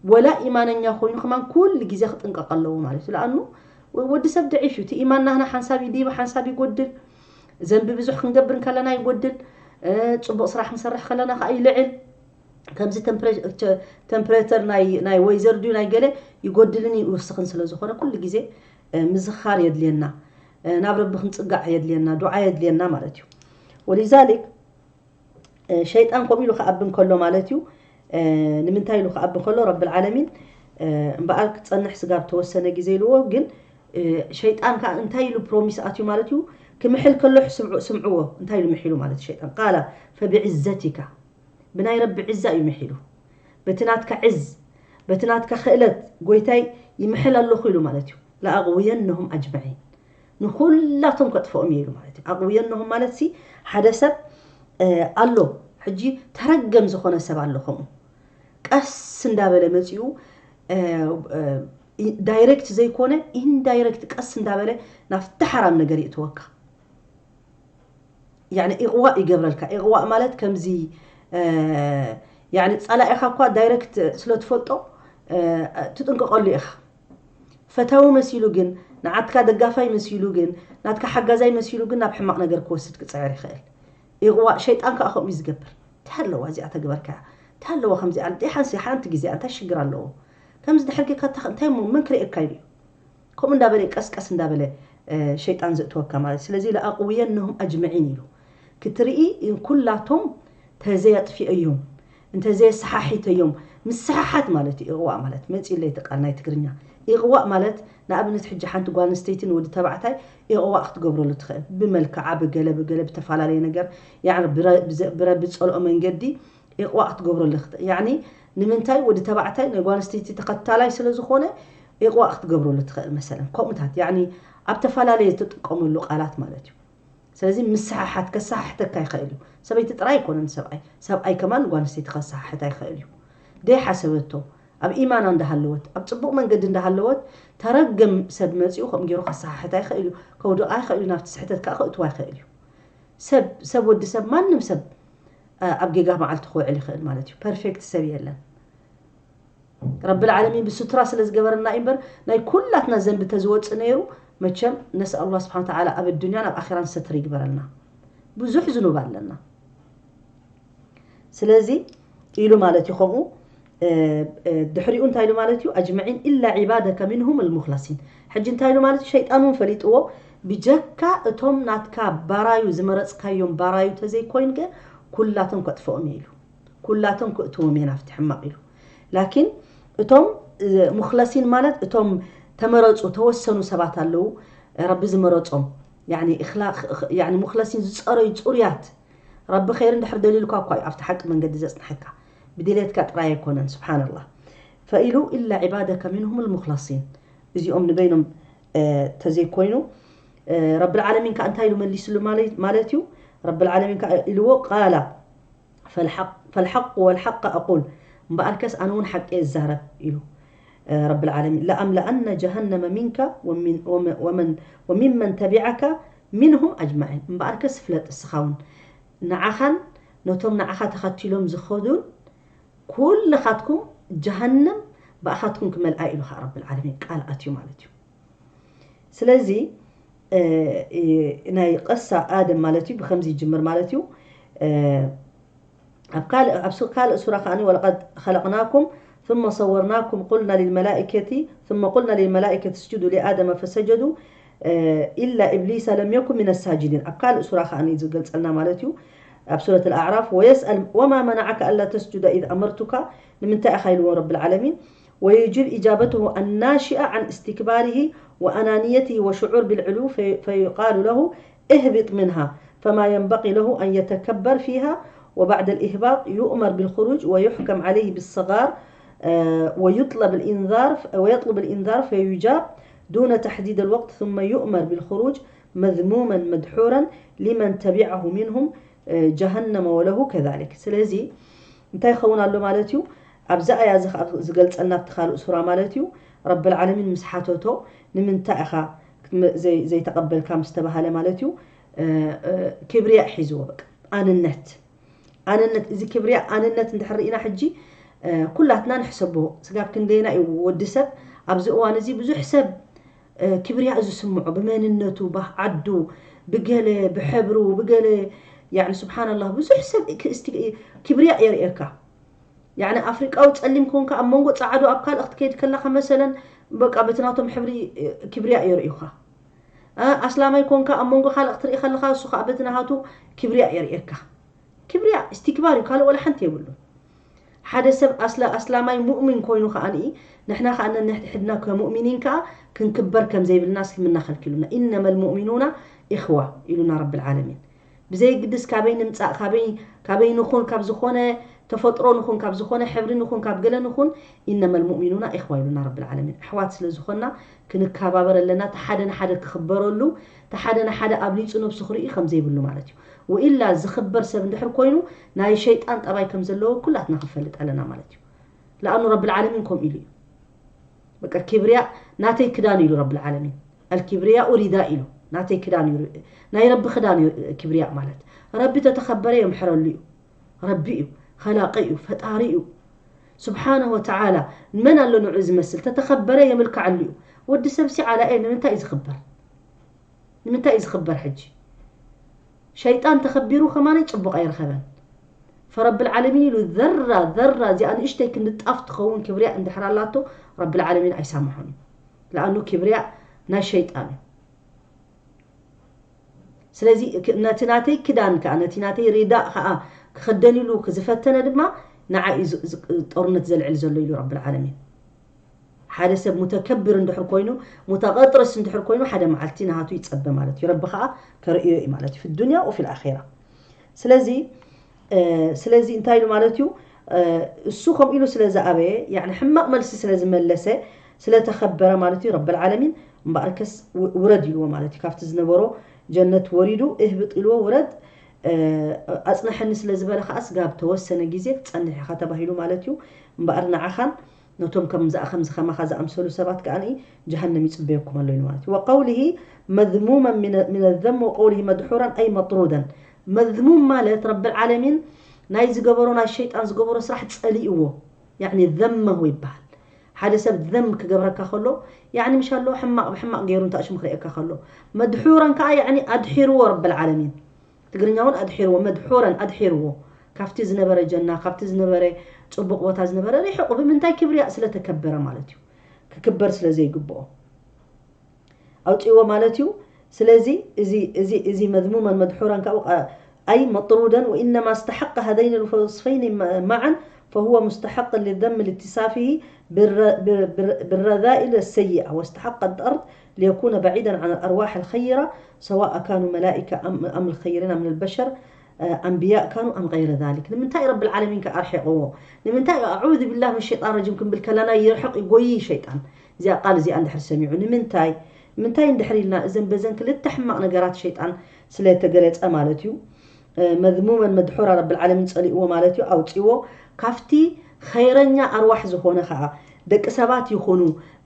ወላ ኢማነኛ ኮይኑ ከማን ኩሉ ግዜ ክጥንቀቕ ኣለዎ ማለት እዩ። ለኣኑ ወዲ ሰብ ደዒፍ እዩ። እቲ ኢማን ናህና ሓንሳብ ይድይብ ሓንሳብ ይጎድል። ዘንቢ ብዙሕ ክንገብር እንከለና ይጎድል። ፅቡቕ ስራሕ ክንሰርሕ ከለና ከዓ ይልዕል። ከምዚ ተምፕሬቸር ናይ ናይ ወይዘር ድዩ ናይ ገለ ይጎድልን ይውስኽን ስለ ዝኾነ ኩሉ ግዜ ምዝኻር የድልየና። ናብ ረቢ ክንጽጋዕ የድልየና፣ ዱዓ የድልየና ማለት እዩ። ወሊዛሊክ ሸይጣን ከምኡ ኢሉ ክኣቢ እንከሎ ማለት እዩ። ንምንታይ ኢሉ ክኣቢ እንከሎ ረብል ዓለሚን እምበኣር ክጸንሕ ስጋብ ተወሰነ ግዜ ኢልዎ። ግን ሸይጣን ከዓ እንታይ ኢሉ ፕሮሚስ ኣትዩ ማለት እዩ። ክምሕል ከሎ ስምዕዎ፣ እንታይ ኢሉ ምሒሉ ማለት ሸይጣን ቃላ ፈብዕዘቲካ ብናይ ረቢ ዕዛ እዩ ምሒሉ። በቲ ናትካ ዕዝ፣ በቲ ናትካ ክእለት ጎይታይ ይምሕል ኣለኹ ኢሉ ማለት እዩ። ለኣቕውየነሁም ኣጅመዒን፣ ንኹላቶም ከጥፍኦም እየ ኢሉ ማለት እዩ። ኣቕውየነሁም ማለት ሲ ሓደ ሰብ ኣሎ ሕጂ ተረገም ዝኾነ ሰብ ኣሎ ከምኡ ቀስ እንዳበለ መፂኡ ዳይሬክት ዘይኮነ ኢንዳይሬክት ቀስ እንዳበለ ናብቲ ሓራም ነገር ይእትወካ። ያኒ ኢቕዋእ ይገብረልካ። ኢቕዋእ ማለት ከምዚ ያኒ ጸላኢኻ እኳ ዳይሬክት ስለ ትፈልጦ ትጥንቀቐሉ ኢኻ። ፈታዊ መሲሉ ግን ንዓትካ ደጋፋይ መሲሉ ግን ናትካ ሓጋዛይ መሲሉ ግን ናብ ሕማቕ ነገር ክወስድ ክጽዕር ይኽእል። ኢቕዋእ ሸይጣን ከኣ ከምኡ እዩ ዝገብር። እንታይ ኣለዋ እዚኣ ተግበርካ እንታይ ኣለዋ ከምዚኣ ደሓንሲ ሓንቲ ግዜ እንታይ ሽግር ኣለዎ ከምዚ ድሕር ጌርካ እንታይ መን ክርእየካ ኢሉ እዩ ከምኡ እንዳበለ ቀስቀስ እንዳበለ ሸይጣን ዘእትወካ ማለት ስለዚ ለኣቕውየነሁም ኣጅመዒን ኢሉ ክትርኢ ኩላቶም ተዘየጥፊአዮም እንተዘየሰሓሒተዮም ምስሕሓት ማለት እዩ ኢቕዋእ ማለት መፂለይ እቲ ቃል ናይ ትግርኛ ኢቕዋእ ማለት ንኣብነት ሕጂ ሓንቲ ጓል ኣንስተይቲ ንወዲ ተባዕታይ ኢቕዋእ ክትገብረሉ ትኽእል ብመልክዓ ብገለ ብገለ ብተፈላለየ ነገር ብረቢ ዝፀልኦ መንገዲ ኢቕዋእ ክትገብረሉ ትኽእል ያኒ ንምንታይ ወዲ ተባዕታይ ናይ ጓል ኣንስተይቲ ተኸታላይ ስለ ዝኾነ ኢቕዋእ ክትገብረሉ ትኽእል መሰለን ከምኡታት ያኒ ኣብ ተፈላለየ ትጥቀመሉ ቃላት ማለት እዩ ስለዚ ምስሓሓት ከሰሓሕተካ ይኽእል እዩ ሰበይቲ ጥራይ ኣይኮነን ሰብኣይ ሰብኣይ ከማን ጓል ኣንስተይቲ ከሰሓሕታ ይኽእል እዩ ደይሓሰበቶ ኣብ ኢማና እንዳሃለወት ኣብ ፅቡቕ መንገዲ እንዳሃለወት ተረግም ሰብ መፂኡ ከምኡ ገይሩ ከሰሓሕታ ይኽእል እዩ ከውድቓ ይኽእል እዩ ናብቲ ስሕተት ከዓ ከእትዋ ይኽእል እዩ ሰብ ሰብ ወዲ ሰብ ማንም ሰብ ኣብ ጌጋ መዓልቲ ክውዕል ይኽእል ማለት እዩ ፐርፌክት ሰብ የለን ረብል ዓለሚን ብስቱራ ስለ ዝገበረና እዩ እምበር ናይ ኩላትና ዘንቢ ተዝወፅእ ነይሩ መቸም ነስኣል ኣላህ ስብሓን ተዓላ ኣብ ኣዱንያን ኣብ ኣኼራን ሰትሪ ይግበረልና ብዙሕ ዝኑብ ኣለና ስለዚ ኢሉ ማለት እዩ ከምኡ ድሕሪኡ እንታይ ኢሉ ማለት እዩ ኣጅመዒን ኢላ ዒባደከ ሚንሁም ልሙክለሲን ሕጂ እንታይ ኢሉ ማለት እዩ ሸይጣን እውን ፈሊጥዎ ብጀካ እቶም ናትካ ባራዩ ዝመረፅካዮም ባራዩ ተዘይኮይንከ ኩላቶም ከጥፍኦም እየ ኢሉ ኩላቶም ክእትዎም እየ ናብቲ ሕማቕ ኢሉ ላኪን እቶም ሙክለሲን ማለት እቶም ተመረፁ ተወሰኑ ሰባት ኣለዉ ረቢ ዝመረፆም ሙክለሲን ዝፀረዩ ፅሩያት ረቢ ኸይር እንድሕር ደልዩልካ እኳ እዩ ኣብቲ ሓቂ መንገዲ ዘፅንሐካ ብድሌትካ ጥራይ ኣይኮነን ስብሓንላህ ፈኢሉ ኢላ ዒባደከ ሚንሁም ልሙክለሲን እዚኦም ንበይኖም ተዘይኮይኑ ረብልዓለሚን ከዓ እንታይ ኢሉ መሊስሉ ማለት እዩ ረብልዓለሚን ከዓ ኢልዎ ቃላ ፈልሓቁ ወልሓቅ ኣቁል እምበኣርከስ ኣነ እውን ሓቂ እዛረብ ኢሉ ረብልዓለሚን ለኣምለኣነ ጀሃነመ ሚንካ ወሚመን ተቢዐካ ሚንሁም ኣጅማዒን እምበኣርከስ ፍለጥ እስኻ እውን ንዓኻን ነቶም ንዓኻ ተኸቲሎም ዝኸዱን ኩልኻትኩም ጀሃነም ብኣኻትኩም ክመልኣ ኢሉ ከዓ ረብል ዓለሚን ቃል ኣትዩ ማለት እዩ ስለዚ ናይ ቀሳ ኣደም ማለት እዩ ብከምዚ ይጅምር ማለት እዩ ኣብ ካልእ ሱራ ከዓ ወለቀድ ከለቅናኩም ثم صورناكم قلنا للملائكة ثم قلنا للملائكة اسجدوا لآدم فسجدوا إلا إبليس لم يكن من الساجدين ኣብ ካልእ ሱራ ከዓ ዝገልፀልና ማለት እዩ ኣብ ሱረት ኣልኣዕራፍ ويسأل وما منعك ألا تسجد إذ أمرتك ንምንታይ ኢኻ ኢልዎ ረብል ዓለሚን ويجب إجابته الناشئة عن استكباره وأنانيته وشعور بالعلو في فيقال له اهبط منها فما ينبغي له أن يتكبر فيها وبعد الإهباط يؤمر بالخروج ويحكم عليه بالصغار ويطلب الإنذار ويطلب الإنذار فيجاب دون تحديد الوقت ثم يؤمر بالخروج مذموما مدحورا لمن تبعه منهم جهنم وله كذلك ስለዚ እንታይ ይኸውን ኣሎ ማለት እዩ ኣብዛ ኣያ እዚ ዝገልፀልና ኣብቲ ካልእ ሱራ ማለት እዩ ረብል ዓለሚን ምስ ሓተቶ ንምንታይ ኢኻ ዘይተቐበልካ ምስ ተባሃለ ማለት እዩ ክብርያ ሒዝዎ በቃ ኣንነት ኣንነት እዚ ክብርያ ኣንነት እንድሕር ርኢና ሕጂ ኩላትና ንሕሰቦ ስጋብ ክንደይና እዩ ወዲ ሰብ ኣብዚ እዋን እዚ ብዙሕ ሰብ ክብርያ እዩ ዝስምዖ ብመንነቱ ብዓዱ ብገለ ብሕብሩ ብገለ ያኒ ስብሓንላህ ብዙሕ ሰብ ክብርያ የርእየካ ያዕኒ ኣፍሪቃዊ ጸሊም ኮንካ ኣብ መንጎ ጻዕዱ ኣብ ካልእ ክትከይድ ከለኻ መሰለን በቃ በቲ ናቶም ሕብሪ እ፣ ክብርያ የርእዩኻ። እ፣ ኣስላማይ ኮንካ ኣብ መንጎ ካልእ ክትርኢ ከለኻ እሱ ከዓ በቲ ናሃቱ ክብርያ የርእየካ። ክብርያ እስትክባር እዩ፣ ካልእ ወላ ሓንቲ የብሉን። ሓደ ሰብ ኣስላ ኣስላማይ ሙእሚን ኮይኑ ከኣ ንኢ ንሕና ከኣ ነንሕድሕድና ከሙእሚኒን ከኣ ክንክበር ከም ዘይብልና እስልምና ከልኪሉና። ኢነመ ልሙእሚኑና ኢኽዋ ኢሉና ረብል ዓለሚን። ብዘይግድስ ካበይ ንምጻእ ካበይ ካበይ ንኹን ካብ ዝኾነ ተፈጥሮ ንኹን ካብ ዝኾነ ሕብሪ ንኹን ካብ ገለ ንኹን ኢነመ ልሙእሚኑና ኢኽዋ ኢሉና ረብል ዓለሚን። ኣሕዋት ስለ ዝኾና ክንከባበር ኣለና። እቲ ሓደ ንሓደ ክኽበረሉ እቲ ሓደ ንሓደ ኣብሊጹ ነብሱ ክርኢ ከም ዘይብሉ ማለት እዩ። ወኢላ ዝኽበር ሰብ እንድሕር ኮይኑ ናይ ሸይጣን ጠባይ ከም ዘለዎ ኩላትና ክንፈልጥ ኣለና ማለት እዩ። ለኣኑ ረብል ዓለሚን ከምኡ ኢሉ እዩ። በቃ ክብርያ ናተይ ክዳን ኢሉ ረብል ዓለሚን። ኣልክብርያኡ ሪዳ ኢሉ ናተይ ክዳን እዩ። ናይ ረቢ ክዳን እዩ ክብርያ ማለት። ረቢ ተተኸበረ የምሕረሉ እዩ። ረቢ እዩ፣ ኸላቂ እዩ፣ ፈጣሪ እዩ። ስብሓነ ወተዓላ መን ኣሎ ንዑ ዝመስል? ተተኸበረ የምልክዐሉ እዩ። ወዲ ሰብ ሲ ዓላኤ ንምንታይ እዩ ዝኽበር? ንምንታይ እዩ ዝኽበር ሕጂ? ሸይጣን ተኸቢሩ ከማነይ ጽቡቕ ኣይረኸበን። ፈረብል ዓለሚን ኢሉ ዘራ ዘራ እዚኣ ንእሽተይ ክንዲ ጣፍ ትኸውን ክብርያ እንድሕር ኣላቶ ረብል ዓለሚን ኣይሳምሖን እዩ። ለኣኑ ክብርያ ናይ ሸይጣን እዩ። ስለዚ ክ- ነቲ ናተይ ክዳን ከዓ ነቲ ናተይ ሪዳእ ከዓ ክኽደን ኢሉ ዝፈተነ ድማ ንዓ እዩ ዝ- ዝ- ጦርነት ዘልዕል ዘሎ ኢሉ ረብል ዓለሚን። ሓደ ሰብ ሙተከብር እንድሕር ኮይኑ ሙተቐጥርስ እንድሕር ኮይኑ ሓደ መዓልቲ ንሃቱ ይፀበ ማለት እዩ። ረቢ ከዓ ከርእዮ እዩ ማለት እዩ። ፊ ዱንያ ወፊ ልኣኼራ። ስለዚ እ፣ ስለዚ እንታይ ኢሉ ማለት እዩ? እ፣ እሱ ከምኡ ኢሉ ስለ ዝኣበየ ያዕኒ ሕማቕ መልሲ ስለ ዝመለሰ ስለ ተኸበረ ማለት እዩ። ረብል ዓለሚን እምበኣርከስ ው- ውረድ ኢልዎ ማለት እዩ። ካብቲ ዝነበሮ ጀነት ወሪዱ እህብጥ ኢልዎ ውረድ እ፣ ኣጽንሐኒ ስለ ዝበለ ከኣ ስጋብ ተወሰነ ግዜ ክትጸንሕ ኢኻ ተባሂሉ ማለት እዩ። እምበኣር ንዓኻን ነቶም ከምዚ ከምዚ ከማኻ ዝኣምሰሉ ሰባት ከኣ ጀሃነም ይጽበየኩም ኣሎ ኢሉ ማለት እዩ። وقوله مذموما من من الذم وقوله مدحورا أي مطرودا. መዝሙም ማለት ረብል ዓለሚን ናይ ዝገበሮ ናይ ሸይጣን ዝገበሮ ስራሕ ጸሊእዎ ያዕኒ ዘመሁ ይበሃል። ሓደ ሰብ ዘም ክገብረካ ከሎ ያዕኒ ምሻሎ ሕማቕ ብሕማቕ ገይሩ እንታሽሙ ክርእየካ ከሎ መድሑረን ከዓ ያዕኒ ኣድሒርዎ ረብል ዓለሚን። ትግርኛ እውን ኣድሒርዎ መድሑረን ኣድሒርዎ ካብቲ ዝነበረ ጀና ካብቲ ዝነበረ ጽቡቕ ቦታ ዝነበረ ሪሕቑ ብምንታይ ክብርያ ስለተከበረ ማለት እዩ። ክክበር ስለ ዘይግብኦ ኣውፅእዎ ማለት እዩ። ስለዚ እዚ እዚ እዚ መዝሙመን መድሑረን ካብኡ ቃ- أي مطرودا وإنما استحق هذين الوصفين م- معا فهو مستحق للذم لاتصافه بالر- بال- بال- بالرذائل السيئة واستحق الطرد ليكون بعيدا عن الأرواح الخيرة سواء كانوا ملائكة أم أم الخيرين من البشر ኣንብያ ካኑ ኣም غير ذلك ንምንታይ ረብል ዓለሚን ከ ኣርሒቕዎ ንምንታይ ኣዑذ بالله من الشيطان الرجيم ክንብል ከለና ይርሕቕ ይጎይ ሸይጣን እዚኣ ቃል እዚኣ እንድሕር ሰሚዑ ንምንታይ ምንታይ እንድሕር ኢልና እዘን በዘን ክልተ ሕማቕ ነገራት ሸይጣን ስለ ተገለጸ ማለት እዩ መዝሙመን መድሑራ ረብል ዓለሚን ጸሊእዎ ማለት እዩ ኣውጺዎ ካብቲ ኸይረኛ ኣርዋሕ ዝኾነ ኸዓ ደቂ ሰባት ይኹኑ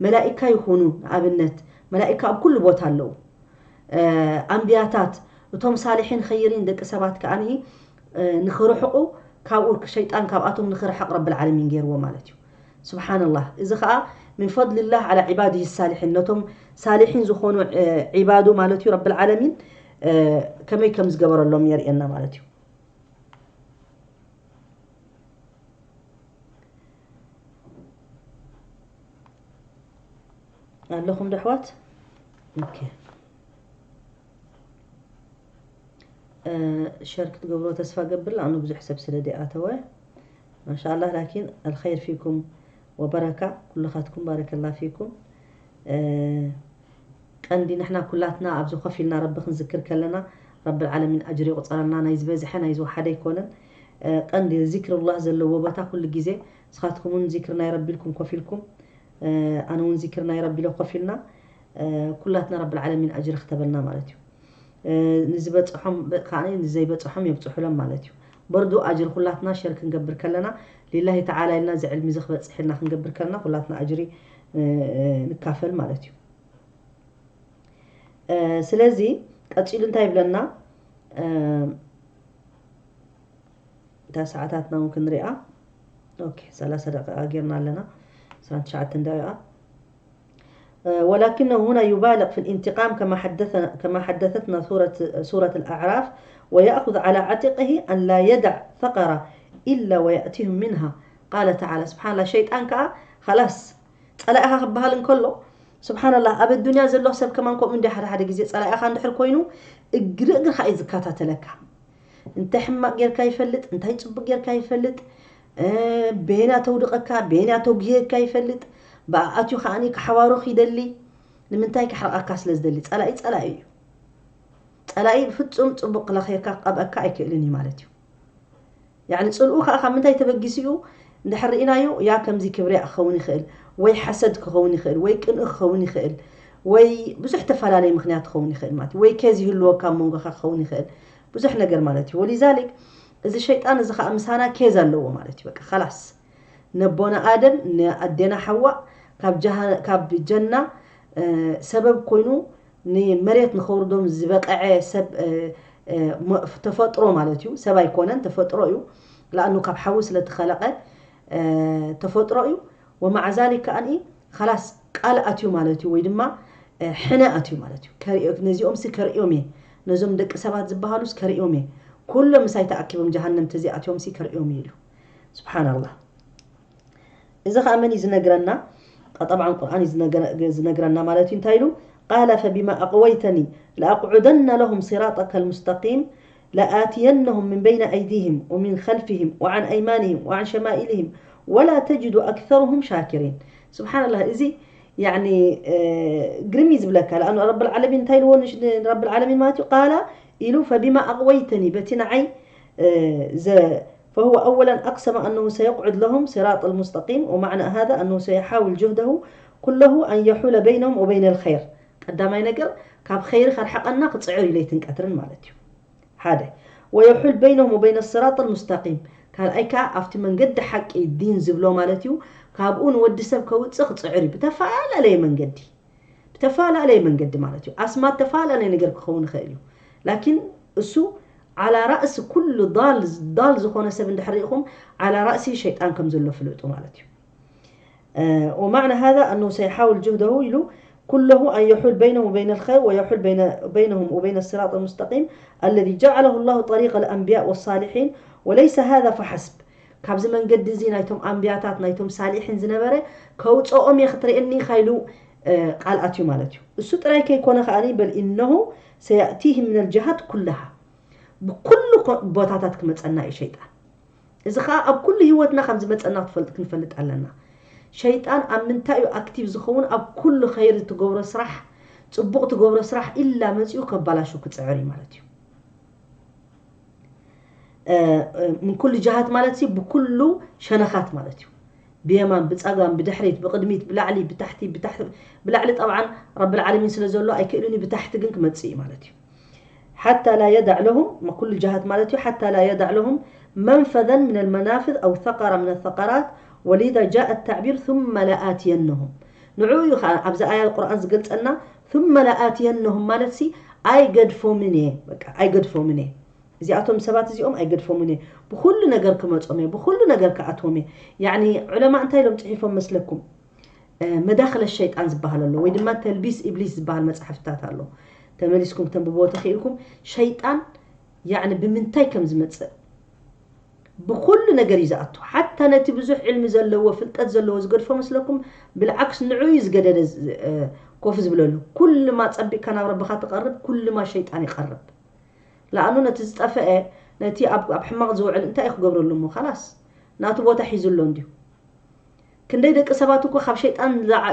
መላኢካ ይኹኑ ንኣብነት መላኢካ ኣብ ኩሉ ቦታ ኣለዉ ኣንብያታት እቶም ሳልሒን ኸይሪን ደቂ ሰባት ከኣ ንኽርሕቑ ካብኡ ሸይጣን ካብኣቶም ንኽርሕቕ ረብል ዓለሚን ገይርዎ ማለት እዩ ስብሓንላህ እዚ ኸዓ ምን ፈድልላህ ዓላ ዒባድህ ሳልሒን ነቶም ሳልሒን ዝኾኑ ዒባዱ ማለት እዩ ረብል ዓለሚን ከመይ ከም ዝገበረሎም የርእየና ማለት እዩ ኣለኹም ዶ ኣሕዋት ኦኬ ሸር ክትገብሮ ተስፋ ገብር ኣነ ብዙሕ ሰብ ስለ ደኣተወ ማሻኣላህ ላኪን ኣልኸይር ፊኩም ወበረካ ኩልኻትኩም ባረከላ ፊኩም ቀንዲ ንሕና ኩላትና ኣብዚ ኮፍ ኢልና ረቢ ክንዝክር ከለና ረብል ዓለሚን ኣጅሪ ይቁፀረልና ናይ ዝበዝሐ ናይ ዝወሓደ ኣይኮነን ቀንዲ ዚክርላህ ዘለዎ ቦታ ኩሉ ግዜ ንስኻትኩም እውን ዚክር ናይ ረቢ ኢልኩም ኮፍ ኢልኩም ኣነ እውን ዚክር ናይ ረቢ ኢለ ኮፍ ኢልና ኩላትና ረብል ዓለሚን ኣጅሪ ክተበልና ማለት እዩ ንዝበፅሖም ከዓ ንዘይበፅሖም የብፅሑሎም ማለት እዩ በርዱ ኣጅሪ ኩላትና ሸር ክንገብር ከለና ሊላሂ ተዓላ ኢልና እዚ ዕልሚ እዚ ክበፅሕ ኢልና ክንገብር ከለና ኩላትና ኣጅሪ ንካፈል ማለት እዩ ስለዚ ቀፂሉ እንታይ ይብለና እታ ሰዓታትና እውን ክንሪኣ ኦኬ ሰላሳ ደቂቃ ጌርና ኣለና ዕስራን ትሽዓተን ደቂቃ ولكنه هنا يبالغ في الانتقام كما حدثنا كما حدثتنا سورة سورة الأعراف ويأخذ على عاتقه أن لا يدع ثغرة إلا ويأتيهم منها ቃለ ተዓላ ስብሓንላ። ሸይጣን ከዓ ኸላስ ጸላኢኻ ክበሃል እንከሎ፣ ስብሓንላ፣ ኣብ ኣዱንያ ዘሎ ሰብ ከማን ከምኡ እንዲ ሓደ ሓደ ግዜ ጸላኢኻ እንድሕር ኮይኑ እግሪ እግርኻ እዩ ዝከታተለካ። እንታይ ሕማቕ ጌርካ ይፈልጥ፣ እንታይ ጽቡቕ ጌርካ ይፈልጥ፣ በየና ተውድቐካ፣ በየና ተጉየካ ይፈልጥ። ብኣኣትዩ ከዓኒ ክሓባሩኽ ይደሊ። ንምንታይ ክሕርቐካ ስለ ዝደሊ። ጸላኢ ጸላኢ እዩ። ጸላኢ ብፍጹም ጽቡቕ ክለኸየካ ክቐብአካ ኣይክእልን እዩ ማለት እዩ። ያዕኒ ጽልኡ ከዓ ካብ ምንታይ ተበጊሱ እዩ እንድሕር ርኢናዮ፣ ያ ከምዚ ክብርያ ክኸውን ይኽእል፣ ወይ ሓሰድ ክኸውን ይኽእል፣ ወይ ቅንኢ ክኸውን ይኽእል፣ ወይ ብዙሕ ተፈላለየ ምኽንያት ክኸውን ይኽእል ማለት እዩ። ወይ ኬዝ ይህልወካ ኣብ መንጎኻ ክኸውን ይኽእል፣ ብዙሕ ነገር ማለት እዩ። ወሊዛሊክ እዚ ሸይጣን እዚ ከዓ ምሳና ኬዝ ኣለዎ ማለት እዩ። በቃ ኸላስ ነቦና ኣደም ንኣዴና ሓዋ ካብ ጀሃ- ካብ ጀና እ፣ ሰበብ ኮይኑ ንመሬት ንኸውርዶም ዝበቐዐ ሰብ እ፣ እ፣ ሞ- ተፈጥሮ ማለት እዩ። ሰብ ኣይኮነን፣ ተፈጥሮ እዩ። ለኣኑ ካብ ሓዊ ስለተኸለቐ እ፣ ተፈጥሮ እዩ። ወማዓ ዛሊክ ከኣኒ ኸላስ ቃል ኣትዩ ማለት እዩ፣ ወይ ድማ እ፣ ሕነ ኣትዩ ማለት እዩ። ከርእዮ- ነዚኦም ሲ ከርእዮም እየ፣ ነዞም ደቂ ሰባት ዝበሃሉስ ከርእዮም እየ፣ ኩሎም ምሳይ ተኣኪቦም ጀሃነም ተዚኣትዮም ሲ ከርእዮም እየ ኢሉ። ስብሓንላህ። እዚ ኸዓ መን እዩ ዝነግረና? ጠብዓን ቁርኣን እዩ ዝነገረ- ዝነግረና ማለት እዩ። እንታይ ኢሉ? ቃለ ፈቢማ ኣቕወይተኒ ለኣቕዑደነ ለሁም ሲራጠከ ልሙስተቂም ለኣትየነሁም ምን በይነ ኣይዲህም ወምን ኸልፊህም ወዓን ኣይማንህም ወዓን ሸማኢልህም ወላ ተጅዱ ኣክተርሁም ሻኪሪን። ስብሓንላህ፣ እዚ ያኒ እ፣ ግርም እዩ ዝብለካ። ለኣኑ ረብል ዓለሚን እንታይ ኢልዎ ንሽ- ንረብል ዓለሚን ማለት እዩ? ቃላ ኢሉ ፈቢማ ኣቕወይተኒ፣ በቲ ንዓይ እ፣ ዘ- فهو أولا أقسم أنه سيقعد لهم صراط المستقيم، ومعنى هذا أنه سيحاول جهده كله أن يحول بينهم وبين الخير. ቀዳማይ ነገር ካብ ኸይሪ ከርሕቐና ክጽዕር እዩ ለይትን ቀትርን ማለት እዩ። ሓደ ويحول بينهم وبين الصراط المستقيم፣ ካልኣይ ከዓ ኣብቲ መንገዲ ሓቂ ዲን ዝብሎ ማለት እዩ፣ ካብኡ ንወዲ ሰብ ከውፅእ ክፅዕር እዩ ብተፈላለየ መንገዲ። ብተፈላለየ መንገዲ ማለት እዩ። ኣስማት ተፈላለየ ነገር ክኸውን ይኽእል እዩ። ላኪን እሱ ዓላ ራእሲ ኩሉ ዳል ዳል ዝኾነ ሰብ እንድሕር ርኢኹም ዓላ ራእሲ ሸይጣን ከም ዘሎ ፍለጡ ማለት እዩ። ومعنى هذا أنه سيحاول جهده ኢሉ كله أن يحول بينهم وبين الخير ويحول بين بينهم وبين الصراط المستقيم الذي جعله الله طريق الأنبياء والصالحين وليس هذا فحسب ካብዚ መንገዲ እዚ ናይቶም ኣንብያታት ናይቶም ሳሊሒን ዝነበረ ከውፅኦም እየ ክትርእየኒ ኢኻ ኢሉ ቃል ኣትዩ ማለት እዩ። እሱ ጥራይ ከይኮነ ከዓኒ በል إنه سيأتيهم من الجهات كلها ብኩሉ ቦታታት ክመፀና እዩ ሸይጣን። እዚ ከዓ ኣብ ኩሉ ህይወትና ከም ዝመፀና ክትፈልጥ ክንፈልጥ ኣለና። ሸይጣን ኣብ ምንታይ እዩ ኣክቲቭ ዝኸውን? ኣብ ኩሉ ኸይሪ ትገብሮ ስራሕ፣ ፅቡቕ ትገብሮ ስራሕ ኢላ መፂኡ ከባላሹ ክፅዕር እዩ ማለት እዩ። ምን ኩሉ ጀሃት ማለት ሲ ብኩሉ ሸነኻት ማለት እዩ። ብየማን ብፀጋም ብድሕሪት ብቕድሚት ብላዕሊ ብታሕቲ ብታሕቲ ብላዕሊ ጠብዓን ረብል ዓለሚን ስለ ዘሎ ኣይክእልን እዩ። ብታሕቲ ግን ክመፅእ እዩ ማለት እዩ። حتى لا يدع لهم من ኩሉ ጀሃት ማለት እዩ። حتى لا يدع لهم منفذا من المنافذ أو ثغرة من الثغرات ولذا جاء التعبير ثم لآتينهم ንዑ እዩ ከዓ ኣብዚ ኣያ ቁርኣን ዝገልፀልና ثم لآتينهم ማለት ሲ ኣይገድፎምን እየ በቃ ኣይገድፎምን እየ እዚኣቶም ሰባት እዚኦም ኣይገድፎምን እየ ብኩሉ ነገር ክመፆም እየ ብኩሉ ነገር ክኣትዎም እየ ያኒ ዑለማ እንታይ ኢሎም ፅሒፎም መስለኩም መዳኽለ ሸይጣን ዝበሃል ኣሎ ወይ ድማ ተልቢስ ኢብሊስ ዝበሃል መፅሓፍታት ኣሎ ተመሊስኩም ተንብቦ ተኽኢልኩም ሸይጣን ያኒ ብምንታይ ከም ዝመፅእ ብኩሉ ነገር እዩ ዝኣቱ ሓታ ነቲ ብዙሕ ዕልሚ ዘለዎ ፍልጠት ዘለዎ ዝገድፎ መስለኩም ብልዓክስ ንዑ እዩ ዝገደደ ኮፍ ዝብለሉ ኩልማ ፀቢቕካ ናብ ረብኻ ትቐርብ ኩልማ ሸይጣን ይቐርብ ለኣኑ ነቲ ዝጠፈአ ነቲ ኣብ ሕማቕ ዝውዕል እንታይ እዩ ክገብረሉ እሞ ካላስ ናቱ ቦታ ሒዙ ኣሎ እንድዩ ክንደይ ደቂ ሰባት እኮ ካብ ሸይጣን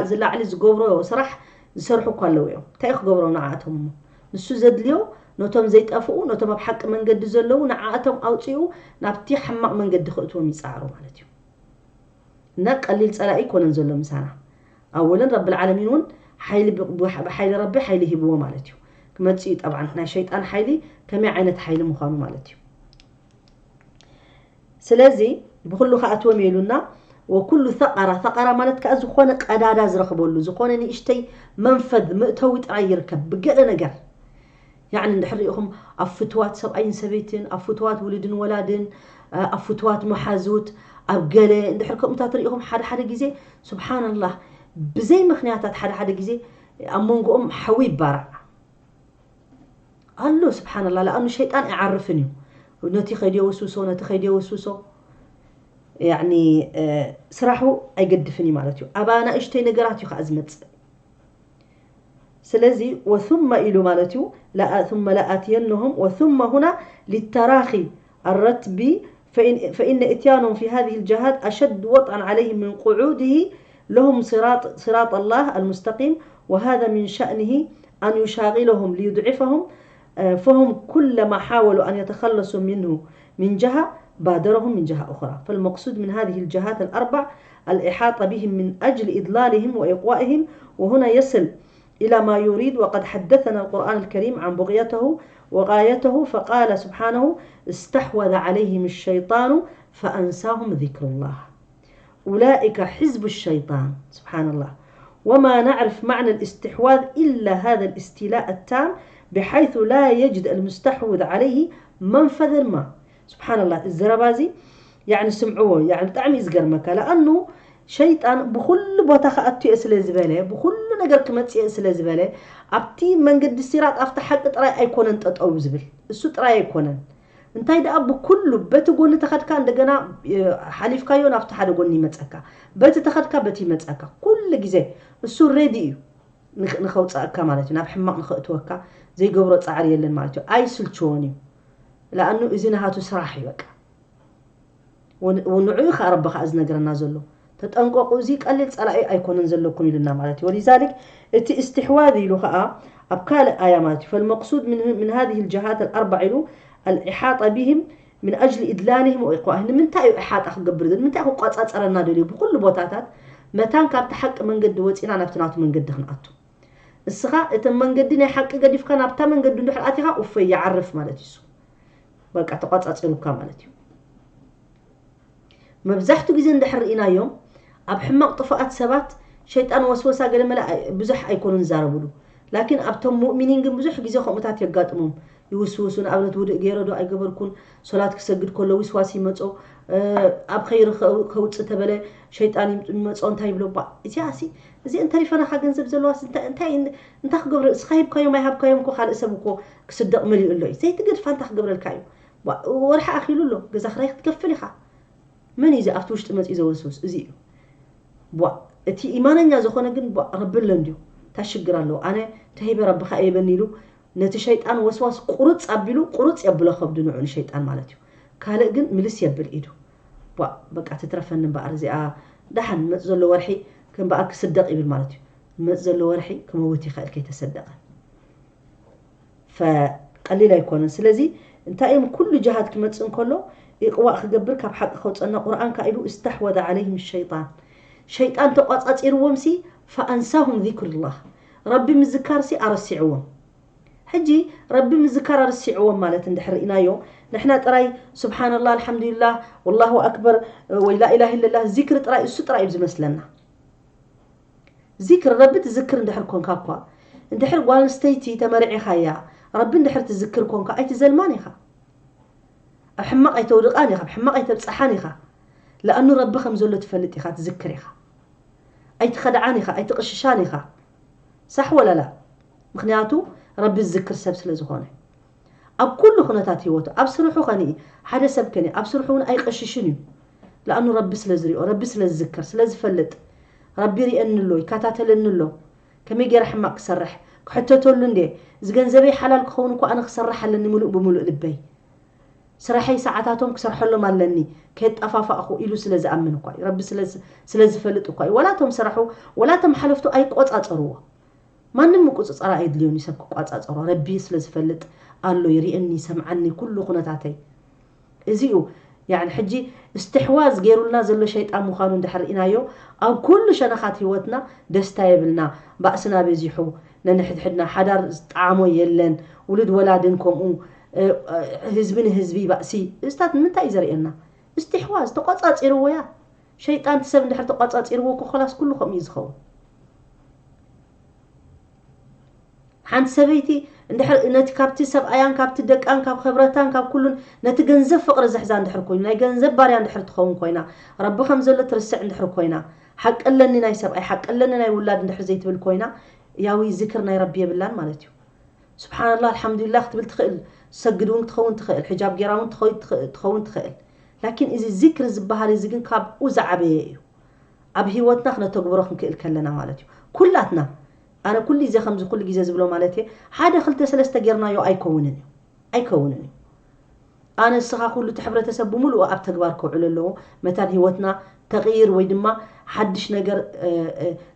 ዝላዕሊ ዝገብሮ ስራሕ ዝሰርሑ እኮ ኣለዉ እዮም እንታይ ክገብሮ ንዓኣቶም እሞ ንሱ ዘድልዮ ነቶም ዘይጠፍኡ ነቶም ኣብ ሓቂ መንገዲ ዘለዉ ንዓኣቶም ኣውፅኡ ናብቲ ሕማቕ መንገዲ ክእትዎም ይፃዕሩ ማለት እዩ እና ቀሊል ፀላኢ ይኮነን ዘሎ ምሳና ኣወለን ረብል ዓለሚን እውን ሓይሊ ብሓይሊ ረቢ ሓይሊ ሂብዎ ማለት እዩ ክመፅእ እዩ ጠብዓን ናይ ሸይጣን ሓይሊ ከመይ ዓይነት ሓይሊ ምዃኑ ማለት እዩ ስለዚ ብኩሉ ክኣትዎም ኢሉና ወኩሉ ثغرة ثغرة ማለት ከዓ ዝኾነ ቀዳዳ ዝረኽበሉ ዝኾነ ንእሽተይ መንፈذ መእተዊ ጥራይ ይርከብ ብገለ ነገር ያዕኒ እንድሕር ሪኢኹም ኣብ ፍትዋት ሰብኣይን ሰበይትን ኣብ ፍትዋት ውሉድን ወላድን ኣብ ፍትዋት መሓዙት ኣብ ገለ እንድሕር ከምኡታት ሪኢኹም ሓደ ሓደ ግዜ ስብሓንላህ ብዘይ ምኽንያታት ሓደ ሓደ ግዜ ኣብ መንጎኦም ሓዊ ይባራዕ ኣሎ ስብሓንላ ለኣኑ ሸይጣን ኣይዓርፍን እዩ ነቲ ከይድዮ ወስውሶ ነቲ ከይድዮ ወስውሶ ያኒ ስራሑ ኣይገድፍን እዩ ማለት እዩ። ኣብ ኣናእሽተይ ነገራት እዩ ከዓ ዝመፅእ። ስለዚ ወثم ኢሉ ማለት እዩ። ثم لآتينهم، وثم هنا للتراخي الرتب، فإن، فإن إتيانهم في هذه الجهات أشد وطئا عليهم من قعوده لهم صراط، صراط الله المستقيم، وهذا من شأنه أن يشاغلهم ليضعفهم، آه، فهم كلما حاولوا أن يتخلصوا منه من جهة بادرهم من جهة أخرى. فالمقصود من هذه الجهات الأربع الإحاطة بهم من أجل إضلالهم وإغوائهم، وهنا يصل إلى ما يريد، وقد حدثنا القرآن الكريم عن بغيته وغايته، فقال سبحانه: استحوذ عليهم الشيطان فأنساهم ذكر الله. أولئك حزب الشيطان. سبحان الله. وما نعرف معنى الاستحواذ إلا هذا الاستيلاء التام بحيث لا يجد المستحوذ عليه منفذا ما. سبحان الله. الزربازي يعني سمعوه، يعني بتعمي يزقر مكة، لأنه شيطان بكل بوتا خأتي إسلا زبالة، بكل نقر كمتي إسلا زبالة، أبتي من قد السيرات أفتح حق تراي أيكونن تتأو زبل. السو تراي أيكونن. እንታይ ደኣ ብኩሉ በቲ ጎኒ ተኸድካ እንደገና ሓሊፍካዮ ናብቲ ሓደ ጎኒ ይመፀካ፣ በቲ ተኸድካ በቲ ይመፀካ ኩሉ ግዜ። እሱ ሬዲ እዩ ንኸውፀኣካ ማለት እዩ። ናብ ሕማቕ ንኸእትወካ ዘይገብሮ ፃዕሪ የለን ማለት እዩ። ኣይስልችዎን እዩ። ለኣኑ እዚ ናሃቱ ስራሕ እዩ በቃ። ንዑ እዩ ከዓ ረቢ ከዓ ዝነግረና ዘሎ። ተጠንቀቁ፣ እዚ ቀሊል ፀላኢ ኣይኮነን ዘለኩም ኢሉና ማለት እዩ። ولذلك እቲ استحواذ ኢሉ ከዓ ኣብ ካልእ ኣያ ማለት እዩ። فالمقصود من، من هذه الجهات الأربع ኢሉ الإحاطة بهم من أجل إضلالهم وإغوائهم። ንምንታይ እዩ إحاطة ክገብር ደልዩ? ንምንታይ ክቆፃፀረና ደልዩ? ብኩሉ ቦታታት መታን ካብቲ ሓቂ መንገዲ ወፂና ናብቲ ናቱ መንገዲ ክንኣቱ። እስኻ እቲ መንገዲ ናይ ሓቂ ገዲፍካ ናብታ መንገዲ እንድሕር ኣቲኻ፣ ኡፈይ ይዓርፍ ማለት እዩ። በቃ ተቋጻጺሩካ ማለት እዩ። መብዛሕቱ ግዜ እንድሕር ርኢናዮም ኣብ ሕማቕ ጥፉኣት ሰባት ሸይጣን ወስወሳ ገለ መለ ብዙሕ ኣይኮኑን ዝዛረብሉ። ላኪን ኣብቶም ሙእሚኒን ግን ብዙሕ ግዜ ከምኡታት የጋጥሞም። ይውስውሱ። ንኣብነት ውድእ ገይረ ዶ ኣይገበርኩን፣ ሶላት ክሰግድ ከሎ ዊስዋስ ይመጾ፣ ኣብ ኸይሪ ከውጽእ ተበለ ሸይጣን ይመጾ። እንታይ ይብሎ ባ እዚኣ ሲ እዚአን ተሪፈናኻ ገንዘብ ዘለዋስ እንታይ እንታይ እንታይ ክገብረ እስኻ ሂብካዮም ኣይሃብካዮም እኮ ካልእ ሰብ እኮ ክስደቕ መሊኡ ኣሎ እዩ ዘይትገድፋ እንታይ ክገብረልካ እዩ። ወርሒ ኣኺሉ ኣሎ ገዛ ክራይ ክትከፍል ኢኻ። መን እዩ እዚ ኣብቲ ውሽጢ መፂኡ ዘወስውስ እዚ እዩ። ቧ እቲ ኢማነኛ ዝኾነ ግን ቧ ረቢ ኣሎ እንድዩ እንታይ ሽግር ኣለዎ ኣነ ተሂበ ረቢ ከኣ የበኒ ኢሉ ነቲ ሸይጣን ወስዋስ ቁርፅ ኣቢሉ ቁርፅ የብሎ ከብዱ ንዑ ንሸይጣን ማለት እዩ። ካልእ ግን ምልስ የብል ኢዱ። ቧ በቃ ትትረፈኒ እምበኣር እዚኣ ደሓን መፅ ዘሎ ወርሒ ከም በኣር ክስደቕ ይብል ማለት እዩ። መፅ ዘሎ ወርሒ ክመውት ይኽእል ከይተሰደቐ። ፈቀሊል ኣይኮነን። ስለዚ እንታይ እዮም ኩሉ ጅሃድ ክመፅእ እንከሎ ኢቕዋእ ክገብር ካብ ሓቂ ከውፀና ቁርኣን ካኢሉ استحوذ عليهم الشيطان ሸይጣን ተቋፃፂርዎም ሲ فأنساهم ذكر الله ረቢ ምዝካር ሲ ኣረሲዕዎም። ሕጂ ረቢ ምዝካር ኣረሲዕዎም ማለት እንድሕር ርኢናዮ ንሕና ጥራይ سبحان الله الحمد لله والله أكبر ወይ لا إله إلا الله ዚክሪ ጥራይ እሱ ጥራይ እዩ ዝመስለና። ዚክር ረቢ ትዝክር እንድሕር ኮንካ እኳ እንድሕር ጓል ኣንስተይቲ ተመርዒኻያ ረቢ እንድሕር ትዝክር ኮንካ ኣይትዘልማን ኢኻ። ኣብ ሕማቕ ኣይተውድቓን ኢኻ፣ ኣብ ሕማቕ ኣይተብፅሓን ኢኻ። ለኣኑ ረቢ ከም ዘሎ ትፈልጥ ኢኻ፣ ትዝክር ኢኻ። ኣይትኸድዓን ኢኻ፣ ኣይትቕሽሻን ኢኻ። ሳሕ ወለላ? ምኽንያቱ ረቢ ዝዝክር ሰብ ስለ ዝኾነ። ኣብ ኩሉ ኩነታት ህይወቱ፣ ኣብ ስርሑ ኸንኢ ሓደ ሰብ ከኒ ኣብ ስርሑ እውን ኣይቐሽሽን እዩ። ለኣኑ ረቢ ስለ ዝሪኦ፣ ረቢ ስለ ዝዝከር፣ ስለ ዝፈልጥ፣ ረቢ ይሪኤኒ ኣሎ፣ ይከታተለኒ ኣሎ። ከመይ ገይረ ሕማቕ ክሰርሕ ክሕተተሉ እንዴ? እዚ ገንዘበይ ሓላል ክኸውን እኮ ኣነ ክሰርሕ ኣለኒ ምሉእ ብምሉእ ልበይ። ስራሐይ ሰዓታቶም ክሰርሐሎም ኣለኒ ከየጣፋፋእኹ ኢሉ ስለ ዝኣምን እኳ እዩ። ረቢ ስለ ዝፈልጥ እኳ እዩ። ወላ እቶም ሰራሑ ወላ እቶም ሓለፍቱ ኣይቆፃፀርዎ። ማንም ምቁፅፃር ኣየድልዮን እዩ ሰብ ክቋፃፀሮ። ረቢ ስለ ዝፈልጥ ኣሎ ይርእየኒ ይሰምዓኒ ኩሉ ኩነታተይ። እዚ እዩ ያኒ ሕጂ እስትሕዋዝ ገይሩልና ዘሎ ሸይጣን ምዃኑ እንድሕር ርኢናዮ ኣብ ኩሉ ሸነኻት ህይወትና ደስታ የብልና። ባእስና በዚሑ ነንሕድሕድና ሓዳር ዝጠዓሞ የለን። ውሉድ ወላድን ከምኡ ህዝቢ ንህዝቢ ባእሲ እዚታት ንምንታይ እዩ ዘርእየና? እስትሕዋዝ ተቋፃፂርዎ እያ። ሸይጣን እቲ ሰብ እንድሕር ተቋፃፂርዎ እኮ ኸላስ ኩሉ ከምኡ እዩ ዝኸውን። ሓንቲ ሰበይቲ እንድሕር ነቲ ካብቲ ሰብኣያን ካብቲ ደቃን ካብ ኸብረታን ካብ ኩሉን ነቲ ገንዘብ ፍቕሪ ዝሕዛ እንድሕር ኮይኑ ናይ ገንዘብ ባርያ እንድሕር ትኸውን ኮይና ረቢ ከም ዘሎ ትርስዕ እንድሕር ኮይና ሓቂ ኣለኒ ናይ ሰብኣይ ሓቂ ኣለኒ ናይ ውላድ እንድሕር ዘይትብል ኮይና ያዊ ዝክር ናይ ረቢ የብላን ማለት እዩ። ስብሓንላህ ኣልሓምዱሊላህ ክትብል ትኽእል ትሰግድ እውን ክትኸውን ትኽእል ሕጃብ ጌራ እውን ትኸውን ትኽእል ላኪን እዚ ዚክር ዝበሃል እዚ ግን ካብኡ ዝዓበየ እዩ። ኣብ ህይወትና ክነተግብሮ ክንክእል ከለና ማለት እዩ። ኩላትና፣ ኣነ ኩሉ ግዜ ከምዚ ኩሉ ግዜ ዝብሎ ማለት እየ፣ ሓደ ክልተ ሰለስተ ጌርናዮ ኣይከውንን እዩ። ኣይከውንን እዩ። ኣነ ንስኻ ኩሉ እቲ ሕብረተሰብ ብምሉኡ ኣብ ተግባር ከውዕሎ ኣለዎ። መታን ህይወትና ተቕይር ወይ ድማ ሓድሽ ነገር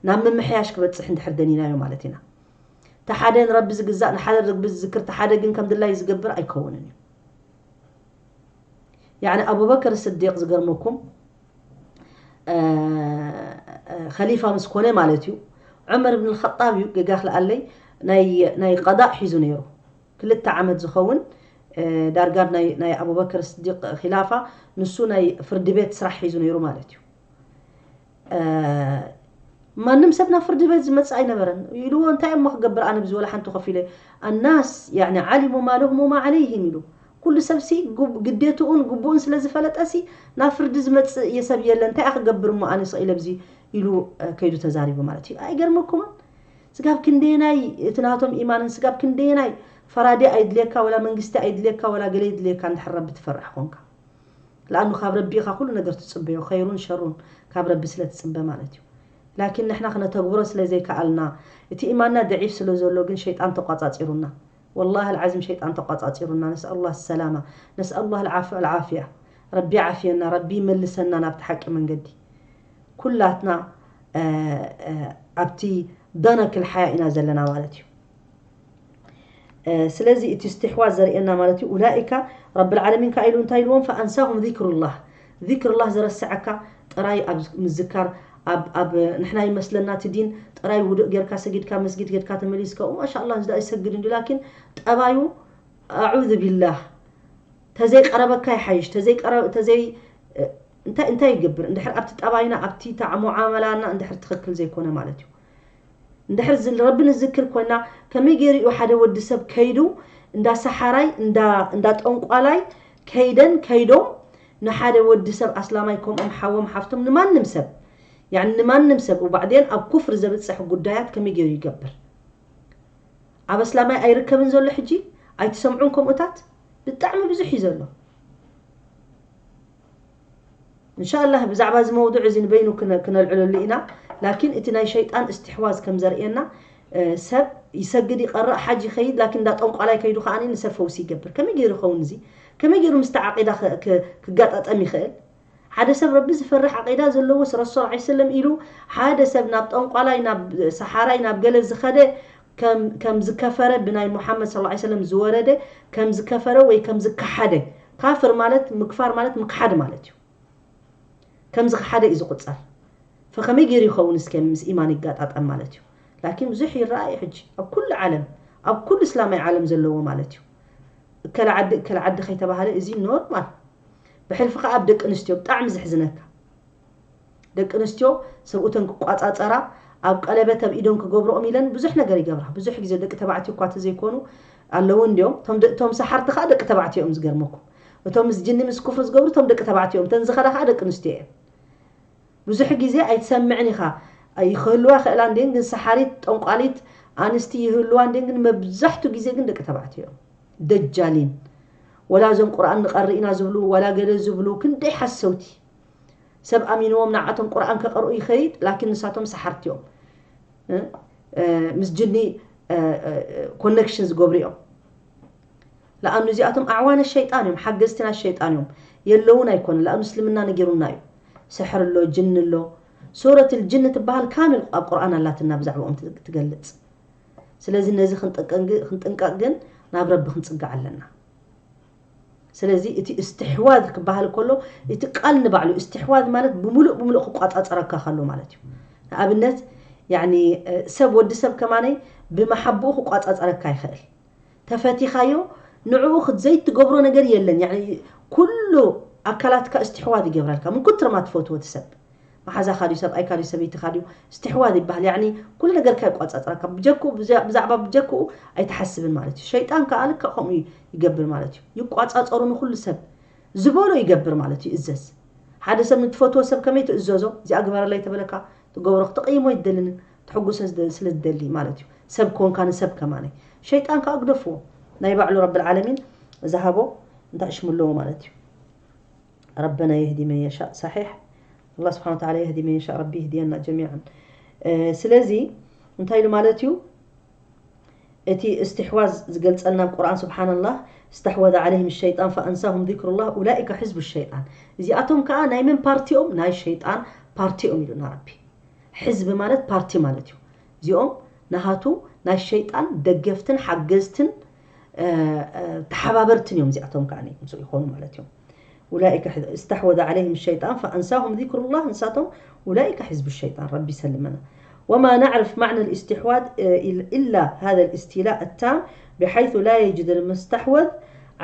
ናብ ምምሕያሽ ክበፅሕ እንድሕር ደኒናዮ ማለት ኢና። ተሓደ ንረቢ ዝግዛእ ንሓደ ንረቢ ዝዝክር ተሓደ ግን ከም ድላይ ዝገብር ኣይከውንን እዩ። ያዕኒ ኣቡበከር ስዲቅ ዝገርመኩም ኸሊፋ ምስ ኮነ ማለት እዩ። ዑመር ብን ኸጣብ እዩ ገጋ ክልኣለይ ናይ ቀዳእ ሒዙ ነይሩ። ክልተ ዓመት ዝኸውን ዳርጋ ናይ ኣቡበከር ስዲቅ ኪላፋ ንሱ ናይ ፍርዲ ቤት ስራሕ ሒዙ ነይሩ ማለት እዩ። ማንም ሰብ ናብ ፍርዲ ቤት ዝመጽእ ኣይነበረን ኢልዎ። እንታይ እሞ ክገብር ኣነ ብዚ ወላ ሓንቲ ኮፍ ኢለ ኣናስ ያኒ ዓሊሙ ማለሁም ወማ ዓለይህም ኢሉ ኩሉ ሰብ ሲ ግዴትኡን ግቡኡን ስለ ዝፈለጠ ሲ ናብ ፍርዲ ዝመጽእ የሰብ የለ። እንታይ ክገብር እሞ ኣነ ስቕ ኢለ ብዚ ኢሉ ከይዱ ተዛሪቡ ማለት እዩ። ኣይገርመኩምን? ስጋብ ክንደየናይ እቲ ናቶም ኢማንን ስጋብ ክንደየናይ ፈራዲ ኣይድልየካ ወላ መንግስቲ ኣይድልየካ ወላ ገለ ይድልየካ እንድሕር ረቢ ትፈርሕ ኮንካ። ለኣኑ ካብ ረቢ ኢኻ ኩሉ ነገር ትጽበዮ፣ ኸይሩን ሸሩን ካብ ረቢ ስለ ትጽበ ማለት እዩ። ላኪን ንሕና ክነተግብሮ ስለ ዘይከኣልና፣ እቲ ኢማንና ደዒፍ ስለ ዘሎ ግን ሸይጣን ተቋጻጺሩና። ወላሂ ኣልዓዚም ሸይጣን ተቋጻጺሩና። ነስኣሉላህ ሰላማ፣ ነስኣሉላህ ኣልዓፍ-፣ ኣልዓፍያ። ረቢ ይዓፍየና፣ ረቢ ይመልሰና ናብቲ ሓቂ መንገዲ። ኩላትና ኣብቲ ደነክል ሓያ ኢና ዘለና ማለት እዩ። ስለዚ እቲ እስትሕዋዝ ዘርእየና ማለት እዩ። ኡላኢካ ረብል ዓለሚን ከኣ ኢሉ እንታይ ኢልዎም? ፈኣንሳሁም ዚክሩላህ። ዚክሩላህ ዘረስዐካ ጥራይ ኣብ ምዝካር ኣብ ኣብ ንሕና ይመስለና እቲ ዲን ጥራይ ውዱእ ጌርካ ሰጊድካ መስጊድ ጌድካ ተመሊስካ ማሻ ኣላህ እዚ ደኣ ይሰግድ እንዲ ላኪን ጠባዩ ኣዑዙ ቢላህ ተዘይቀረበካ ይሓይሽ ተዘይቀረብ ተዘይ እንታይ እንታይ ይገብር እንድሕር ኣብቲ ጠባይና ኣብቲ ሙዓመላና እንድሕር ትኽክል ዘይኮነ ማለት እዩ። እንድሕር ረቢ ንዝክር ኮይና ከመይ ገይሩ እዩ ሓደ ወዲ ሰብ ከይዱ እንዳ ሰሓራይ እንዳ ጠንቋላይ ከይደን ከይዶም ንሓደ ወዲ ሰብ ኣስላማይ ከምኦም ሓዎም ሓፍቶም ንማንም ሰብ ያኒ ንማንም ሰብ ውባዕዴን ኣብ ኩፍር ዘብፅሕ ጉዳያት ከመይ ገይሩ ይገብር? ኣብ ኣስላማይ ኣይርከብን ዘሎ ሕጂ ኣይትሰምዑን ከምኡታት ብጣዕሚ ብዙሕ እዩ ዘሎ። እንሻላህ ብዛዕባ እዚ መውዱዕ እዚ ንበይኑ ክነልዕለሉ ኢና። ላኪን እቲ ናይ ሸይጣን እስትሕዋዝ ከም ዘርእየና ሰብ ይሰግድ ይቀርእ ሓጅ ይኸይድ ላኪን እንዳ ጠንቋላይ ከይዱ ከዓ ንሰብ ፈውሲ ይገብር። ከመይ ገይሩ ይኸውን እዚ? ከመይ ገይሩ ምስቲ ዓቂዳ ክጋጣጠም ይኽእል? ሓደ ሰብ ረቢ ዝፈርሕ ዓቂዳ ዘለዎ ረሱል ዐለይሂ ሰለም ኢሉ ሓደ ሰብ ናብ ጠንቋላይ ናብ ሰሓራይ ናብ ገለ ዝኸደ ከም ዝከፈረ ብናይ ሙሓመድ ስ ሰለም ዝወረደ ከም ዝከፈረ ወይ ከም ዝከሓደ ካፍር ማለት ምክፋር ማለት ምክሓድ ማለት እዩ። ከም ዝከሓደ እዩ ዝቁፀር። ፈከመይ ገይሩ ይኸውን እስከ ምስ ኢማን ይጋጣጠም ማለት እዩ። ላኪን ብዙሕ ይረኣ እዩ ሕጂ ኣብ ኩሉ ዓለም ኣብ ኩሉ እስላማይ ዓለም ዘለዎ ማለት እዩ። እከለ ዓዲ እከለ ዓዲ ከይተባሃለ እዚ ኖርማል ብሕልፊ ከዓ ኣብ ደቂ ኣንስትዮ ብጣዕሚ ዘሕዝነካ ደቂ ኣንስትዮ ሰብኡተን ክቋፃፀራ ኣብ ቀለበት ኣብ ኢዶን ክገብርኦም ኢለን ብዙሕ ነገር ይገብራ። ብዙሕ ግዜ ደቂ ተባዕትዮ እኳ ተዘይኮኑ ኣለዉ እንዲዮም። እቶም ሰሓርቲ ከዓ ደቂ ተባዕትዮ እዮም ዝገርመኩም። እቶም ምስ ጅኒ ምስ ኩፍሪ ዝገብሩ እቶም ደቂ ተባዕትዮ እዮም። እተን ዝኸዳ ከዓ ደቂ ኣንስትዮ እየን። ብዙሕ ግዜ ኣይትሰምዕን ኢኻ። ይክህልዋ ክእላ እንዲን ግን ሰሓሪት ጠንቋሊት ኣንስቲ ይህልዋ እንዲን ግን መብዛሕቱ ግዜ ግን ደቂ ተባዕትዮ እዮም። ደጃሊን ወላ እዞም ቁርኣን ንቐሪ ኢና ዝብሉ ወላ ገለ ዝብሉ ክንደይ ሓሰውቲ ሰብ ኣሚንዎም ንዓቶም ቁርኣን ከቐርኡ ይኸይድ ላኪን ንሳቶም ሰሓርቲ እዮም። ምስ ጅኒ ኮነክሽን ዝገብሩ እዮም። ለኣኑ እዚኣቶም ኣዕዋነ ሸይጣን እዮም ሓገዝቲ ናይ ሸይጣን እዮም። የለውን ኣይኮነ ለኣኑ እስልምና ነጊሩና እዩ። ስሕር ኣሎ ጅን ኣሎ። ሱረት ልጅን ትበሃል ካሚል ኣብ ቁርኣን ኣላትና ብዛዕባኦም ትገልፅ። ስለዚ ነዚ ክንጥንቀቅ ግን ናብ ረቢ ክንፅጋዕ ኣለና። ስለዚ እቲ እስትሕዋዝ ክበሃል ከሎ እቲ ቃል ንባዕሉ እስትሕዋዝ ማለት ብምሉእ ብምሉእ ክቋፃፀረካ ከሎ ማለት እዩ። ንኣብነት ያኒ ሰብ ወዲ ሰብ ከማነይ ብመሓብኡ ክቋፃፀረካ ይኽእል። ተፈቲኻዮ ንዕኡ ዘይትገብሮ ነገር የለን። ያኒ ኩሉ ኣካላትካ እስትሕዋዝ ይገብረልካ ምን ኩትር ማ ትፈትዎ እቲ ሰብ። መሓዛኻ ድዩ ሰብኣይካ ድዩ ሰበይትኻ ድዩ እስትሕዋዝ ይበሃል። ያኒ ኩሉ ነገርካ ይቋፃፀረካ ብጀክኡ ብዛዕባ ብጀክኡ ኣይትሓስብን ማለት እዩ። ሸይጣን ከዓ ልክዕ ከምኡ ይገብር ማለት እዩ። ይቋፃፀሩ ንኩሉ ሰብ ዝበሎ ይገብር ማለት እዩ። እዘዝ ሓደ ሰብ ንትፈትዎ ሰብ ከመይ ትእዘዞ እዚኣ ግበረለይ ተበለካ ትገብሮ ክትቕይሞ ኣይትደልንን ትሕጉሰ ስለ ዝደሊ ማለት እዩ። ሰብ ኮንካ ንሰብ ከማነ ሸይጣን ከዓ ግደፍዎ ናይ ባዕሉ ረብል ዓለሚን ዝሃቦ እንታይ ሽሙ ኣለዎ ማለት እዩ። ረበና የህዲ መን የሻእ። ሳሒሕ፣ ኣላህ ስብሓን ወተዓላ የህዲ መን የሻእ። ረቢ ይህድየና ጀሚዓን። ስለዚ እንታይ ኢሉ ማለት እዩ? እቲ እስትሕዋዝ ዝገልጸልና ኣብ ቁርኣን፣ ስብሓንላህ፣ استحوذ عليهم الشيطان فأنساهم ذكر الله أولئك حزب الشيطان። እዚኣቶም ከዓ ናይ መን ፓርቲኦም? ናይ ሸይጣን ፓርቲኦም ኢሉና ረቢ። ሕዝቢ ማለት ፓርቲ ማለት እዩ። እዚኦም ናሃቱ ናይ ሸይጣን ደገፍትን ሓገዝትን ተሓባበርትን እዮም። እዚኣቶም ከዓ ምስኡ ይኾኑ ማለት እዮም። أولئك حزب استحوذ عليهم الشيطان فأنساهم ذكر الله، ንሳቶም أولئك حزب الشيطان። ረቢ ይሰልመና። وما نعرف معنى الاستحواذ إلا هذا الاستيلاء التام بحيث لا يجد المستحوذ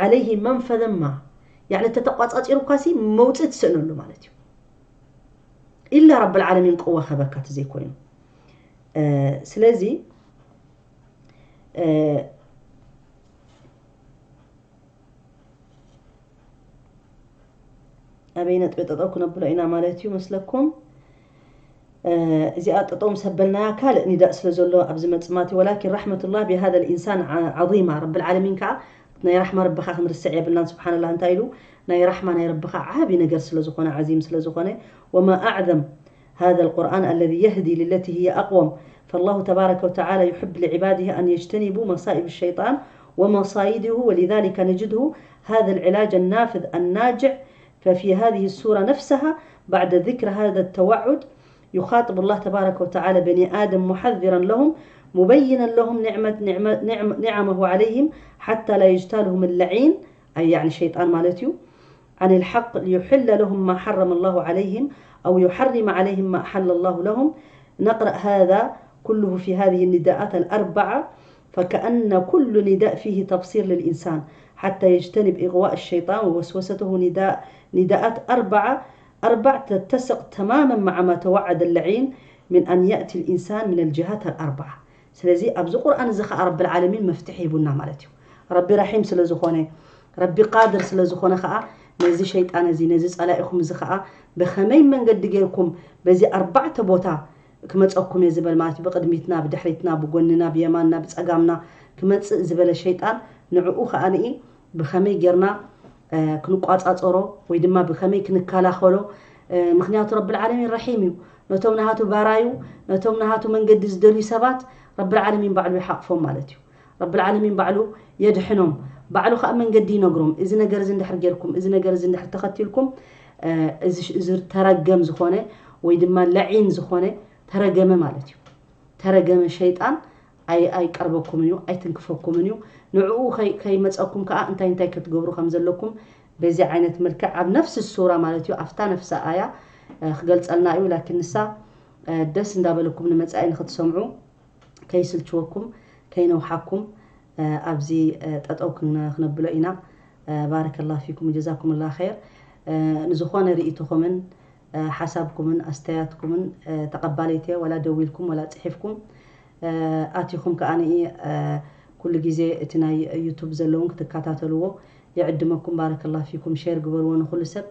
عليه منفذا ما. يعني ተተቋጻጺሩካሲ መውጽእ ትስእነሉ ማለት እዩ። إلا رب العالمين ቅዋ ከበካ ተዘይኮይኑ። ስለዚ ኣበይ ነጥቢ ጠጠው ክነብሎ ኢና ማለት እዩ መስለኩም? እዚኣ ጠጠው ምስ ኣበልናያ ካልእ ኒዳእ ስለ ዘሎ ኣብዚ መጽማቲ፣ ولكن رحمة الله بهذا الإنسان عظيمة። ረብል ዓለሚን ከዓ ናይ ራሕማ ረብኻ ክንርስዕ የብልናን። ስብሓንላህ፣ እንታይ ኢሉ? ናይ ራሕማ ናይ ረብኻ ዓቢ ነገር ስለ ዝኾነ፣ ዓዚም ስለ ዝኾነ፣ وما أعظم هذا القرآن الذي يهدي للتي هي أقوم. فالله تبارك وتعالى يحب لعباده أن يجتنبوا مصائب الشيطان ومصايده، ولذلك نجده هذا العلاج النافذ الناجع. ففي هذه السورة نفسها، بعد ذكر هذا التوعد، يخاطب الله تبارك وتعالى بني آدم محذرا لهم، مبينا لهم نعمة، نعمة، نعم-، نعمه عليهم حتى لا يجتالهم اللعين، أي يعني شيطان ማለት እዩ، عن الحق ليحل لهم ما حرم الله عليهم أو يحرم عليهم ما أحل الله لهم. نقرأ هذا كله في هذه النداءات الأربعة، فكأن كل نداء فيه تبصير للإنسان حتى يجتنب إغواء الشيطان ووسوسته. نداء، نداءات أربعة، أربع تتسق تماما مع ما توعد اللعين من أن يأتي الإنسان من الجهات الأربعة. ስለዚ ኣብዚ ቁርኣን እዚ ኸዓ ረብል ዓለሚን መፍትሒ ሂቡና ማለት እዩ። ረቢ ረሒም ስለ ዝኾነ፣ ረቢ ቃድር ስለ ዝኾነ ኸዓ ነዚ ሸይጣን እዚ፣ ነዚ ጸላኢኹም እዚ ኸዓ ብኸመይ መንገዲ ጌርኩም በዚ ኣርባዕተ ቦታ ክመጸኩም እየ ዝበል ማለት እዩ። ብቕድሚትና፣ ብድሕሪትና፣ ብጎንና፣ ብየማንና፣ ብጸጋምና ክመጽእ ዝበለ ሸይጣን ንዕኡ ኸዓ ንኢ ብኸመይ ጌርና ክንቋጻጸሮ ወይ ድማ ብኸመይ ክንከላኸሎ? ምኽንያቱ ረብል ዓለሚን ረሒም እዩ። ነቶም ናሃቱ ባራዩ፣ ነቶም ናሃቱ መንገዲ ዝደልዩ ሰባት ረብል ዓለሚን ባዕሉ ይሓቕፎም ማለት እዩ። ረብል ዓለሚን ባዕሉ የድሕኖም። ባዕሉ ኸዓ መንገዲ ይነግሮም። እዚ ነገር እዚ እንድሕር ጌርኩም፣ እዚ ነገር እዚ እንድሕር ተኸቲልኩም፣ እዚ ተረገም ዝኾነ ወይ ድማ ለዒን ዝኾነ ተረገመ ማለት እዩ። ተረገመ ሸይጣን ኣይ-፣ ኣይቀርበኩምን እዩ፣ ኣይትንክፈኩምን እዩ። ንዕኡ ከይ-፣ ከይመጸኩም ከኣ እንታይ እንታይ ክትገብሩ ከም ዘለኩም በዚ ዓይነት መልክዕ ኣብ ነፍሲ ሱራ ማለት እዩ፣ ኣብታ ነፍሲ ኣያ፣ እ፣ ክገልጸልና እዩ። ላኪን ንሳ፣ እ፣ ደስ እንዳበለኩም ንመጻኢ ንክትሰምዑ ከይስልችወኩም፣ ከይነውሓኩም፣ እ፣ ኣብዚ፣ እ፣ ጠጠው ክነ-፣ ክነብሎ ኢና። እ፣ ባረከላሁ ፊኩም ወጀዛኩምላ ኸይር። እ፣ ንዝኾነ ርእይቶኹምን፣ እ፣ ሓሳብኩምን ኣስተያየትኩምን፣ እ፣ ተቐባለይቲ እየ። ዋላ ደዊልኩም ዋላ ጽሒፍኩም፣ እ፣ ኣቲኹም ከኣ ንኢ፣ እ፣ ኩሉ ግዜ እቲ ናይ ዩቱብ ዘለውን ክትከታተልዎ ይዕድመኩም። ባረከላሁ ፊኩም። ሼር ግበርዎ ንኹሉ ሰብ።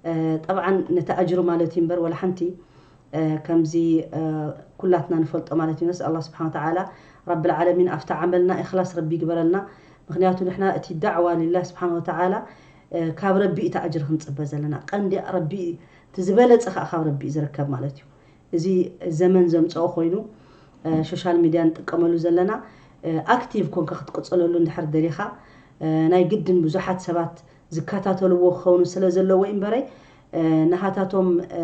እ፣ ጠብዓን ነቲ ኣጅሩ ማለት እዩ እምበር ዋላ ሓንቲ፣ እ፣ ከምዚ፣ እ፣ ኩላትና ንፈልጦ ማለት እዩ። ነስኣል ኣላህ ስብሓን ወተዓላ ረብል ዓለሚን ኣብቲ ዓመልና ኢኽላስ ረቢ ይግበረልና። ምኽንያቱ ንሕና እቲ ዳዕዋ ሊላህ ስብሓን ወተዓላ፣ እ፣ ካብ ረቢ እዩ እቲ ኣጅሪ ክንጽበ ዘለና። ቀንዲ ረቢ እቲ ዝበለጸ ኸዓ ካብ ረቢ እዩ ዝርከብ ማለት እዩ። እዚ ዘመን ዘምጽኦ ኮይኑ፣ እ፣ ሶሻል ሚድያ ንጥቀመሉ ዘለና፣ እ፣ ኣክቲቭ ኮንካ ክትቅጽለሉ እንድሕር ደሊኻ፣ እ፣ ናይ ግድን ብዙሓት ሰባት ዝከታተልዎ ክኸውን ስለ ዘለዎ እዩ እምበረይ፣ እ፣ ናሃታቶም፣ እ፣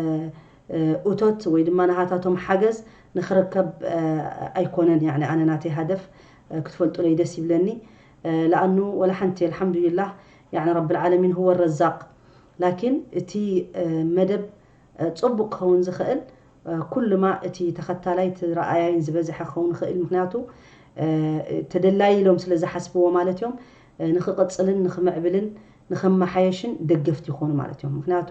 እ፣ እቶት ወይ ድማ ናሃታቶም ሓገዝ ንኽርከብ፣ እ፣ ኣይኮነን። ያዕኒ ኣነ ናተይ ሃደፍ፣ እ፣ ክትፈልጡለይ ደስ ይብለኒ። እ፣ ለኣኑ ወላ ሓንቲ ኣልሓምዱሊላህ፣ ያዕኒ ረብል ዓለሚን ሁወ ረዛቅ። ላኪን እቲ፣ እ፣ መደብ፣ እ፣ ጽቡቅ ክኸውን ዝኽእል፣ እ፣ ኩሉማ እቲ ተኸታላይ፣ እቲ ረኣያይን ዝበዝሐ ክኸውን ይኽእል። ምኽንያቱ፣ እ፣ ተደላዪ ኢሎም ስለ ዝሓስብዎ ማለት እዮም። እ፣ ንኽቕጽልን ንኽምዕብልን ንኽመሓየሽን ደገፍቲ ይኾኑ ማለት እዮም። ምኽንያቱ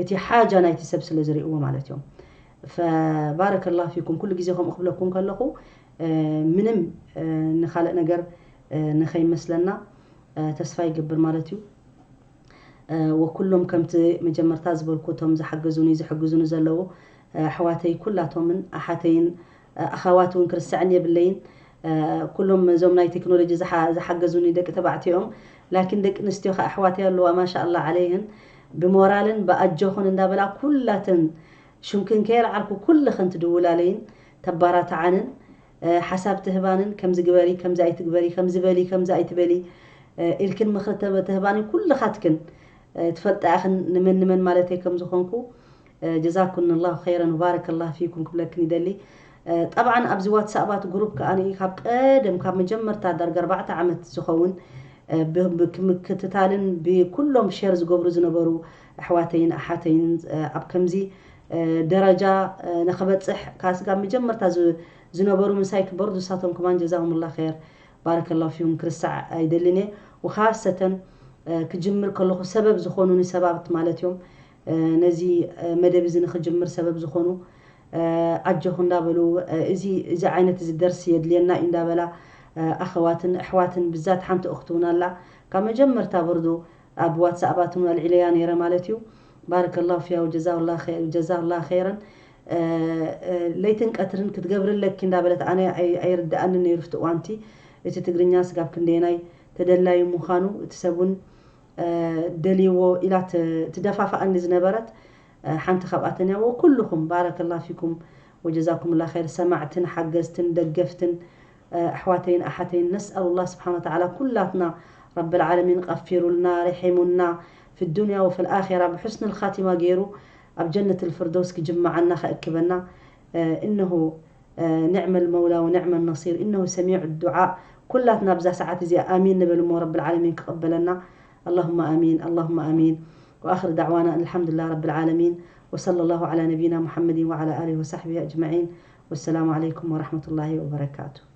እቲ ሓጃ ናይቲ ሰብ ስለ ዝርእይዎ ማለት እዮም። ፈባረከላሁ ፊኩም። ኩሉ ግዜ ከምኡ ክብለኩም ከለኹ፣ እ፣ ምንም፣ እ፣ ንኻልእ ነገር፣ እ፣ ንኸይመስለና፣ እ፣ ተስፋ ይገብር ማለት እዩ። እ፣ ወኩሎም ከምቲ መጀመርታ ዝበልኩ እቶም ዝሓገዙኒ፣ ዝሕግዙኒ ዘለዉ፣ እ፣ ኣሕዋተይ ኩላቶምን ኣሓተይን፣ እ፣ ኣኻዋት እውን ክርስዐን የብለይን። እ፣ ኩሎም እዞም ናይ ቴክኖሎጂ ዝሓ-፣ ዝሓገዙኒ ደቂ ተባዕትዮ እዮም። ላኪን ደቂ ኣንስትዮ ኸዓ ኣሕዋተይ ኣለዋ፣ ማሻኣላ ዓለይህን። ብሞራልን ብኣጆኹን እንዳበላ ኩላተን ሽምክን ከየልዓልኩ ኩልኽን ትድውላለይን ተባራታዓንን ሓሳብ ትህባንን ከምዚ ግበሪ ከምዚ ኣይትግበሪ ከምዚ በሊ ከምዚ ኣይትበሊ ኢልክን ምኽሪ ትህባኒ ኩልኻትክን ትፈልጣ ኢኽን ንመን ንመን ማለተይ ከም ዝኾንኩ ጀዛኩን ላሁ ኸይረን ወባረከ ላሁ ፊኩም ክብለክን ይደሊ። ጠብዓን ኣብዚ ዋትሳባት ግሩፕ ከኣ ካብ ቀደም ካብ መጀመርታ ዳርጋ ኣርባዕተ ዓመት ዝኸውን ብምክትታልን ብኩሎም ሸር ዝገብሩ ዝነበሩ ኣሕዋተይን ኣሓተይን ኣብ ከምዚ ደረጃ ንክበፅሕ ካብ መጀመርታ ዝነበሩ ምሳይ ክበርዱ ንሳቶም ከማን ጀዛሁምላ ኸይር ባረከላሁ ፊኩም ክርስዕ ኣይደልን እየ። ወካሰተን ክጅምር ከለኹ ሰበብ ዝኾኑኒ ሰባት ማለት እዮም። ነዚ መደብ እዚ ንክጅምር ሰበብ ዝኾኑ ኣጆኹ እንዳበሉ እዚ እዚ ዓይነት እዚ ደርሲ የድልየና እዩ እንዳበላ ኣኸዋትን ኣሕዋትን ብዛት ሓንቲ እኽቲ እውን ኣላ ካብ መጀመርታ በርዶ ኣብ ዋትሳኣባት እውን ኣልዒለያ ነይረ ማለት እዩ። ባረከላሁ ፊያ ወጀዛላ ኸይረን። ለይትን ቀትርን ክትገብርለኪ እንዳበለት ኣነ ኣይርድኣኒ ነይሩ ፍትዋንቲ እቲ ትግርኛ ስጋብ ክንደየናይ ተደላዩ ምዃኑ እቲ ሰብ እውን ደልይዎ ኢላ ትደፋፍኣኒ ዝነበረት ሓንቲ ካብኣተን እያ። ወኩልኹም ባረከላ ፊኩም ወጀዛኩም ላ ኸይር ሰማዕትን ሓገዝትን ደገፍትን ኣሕዋተይን ኣሓተይን ነስኣሉ ላ ስብሓን ወተዓላ ኩላትና ረቢ ልዓለሚን ቀፊሩልና ርሒሙና ፊ ዱንያ ወፊ ልኣራ ብሑስኒ ልኻቲማ ገይሩ ኣብ ጀነት ልፍርደውስ ክጅምዓና ከእክበና እነሆ ኒዕመ ልመውላ ወኒዕመ ነሲር እነሁ ሰሚዑ ዱዓ ኩላትና ኣብዛ ሰዓት እዚኣ ኣሚን ንብል እሞ ረቢ ልዓለሚን ክቕበለና اللهم آمين اللهم آمين وآخر دعوانا أن الحمد لله رب العالمين وصلى الله على نبينا محمد وعلى آله وصحبه أجمعين والسلام عليكم ورحمة الله وبركاته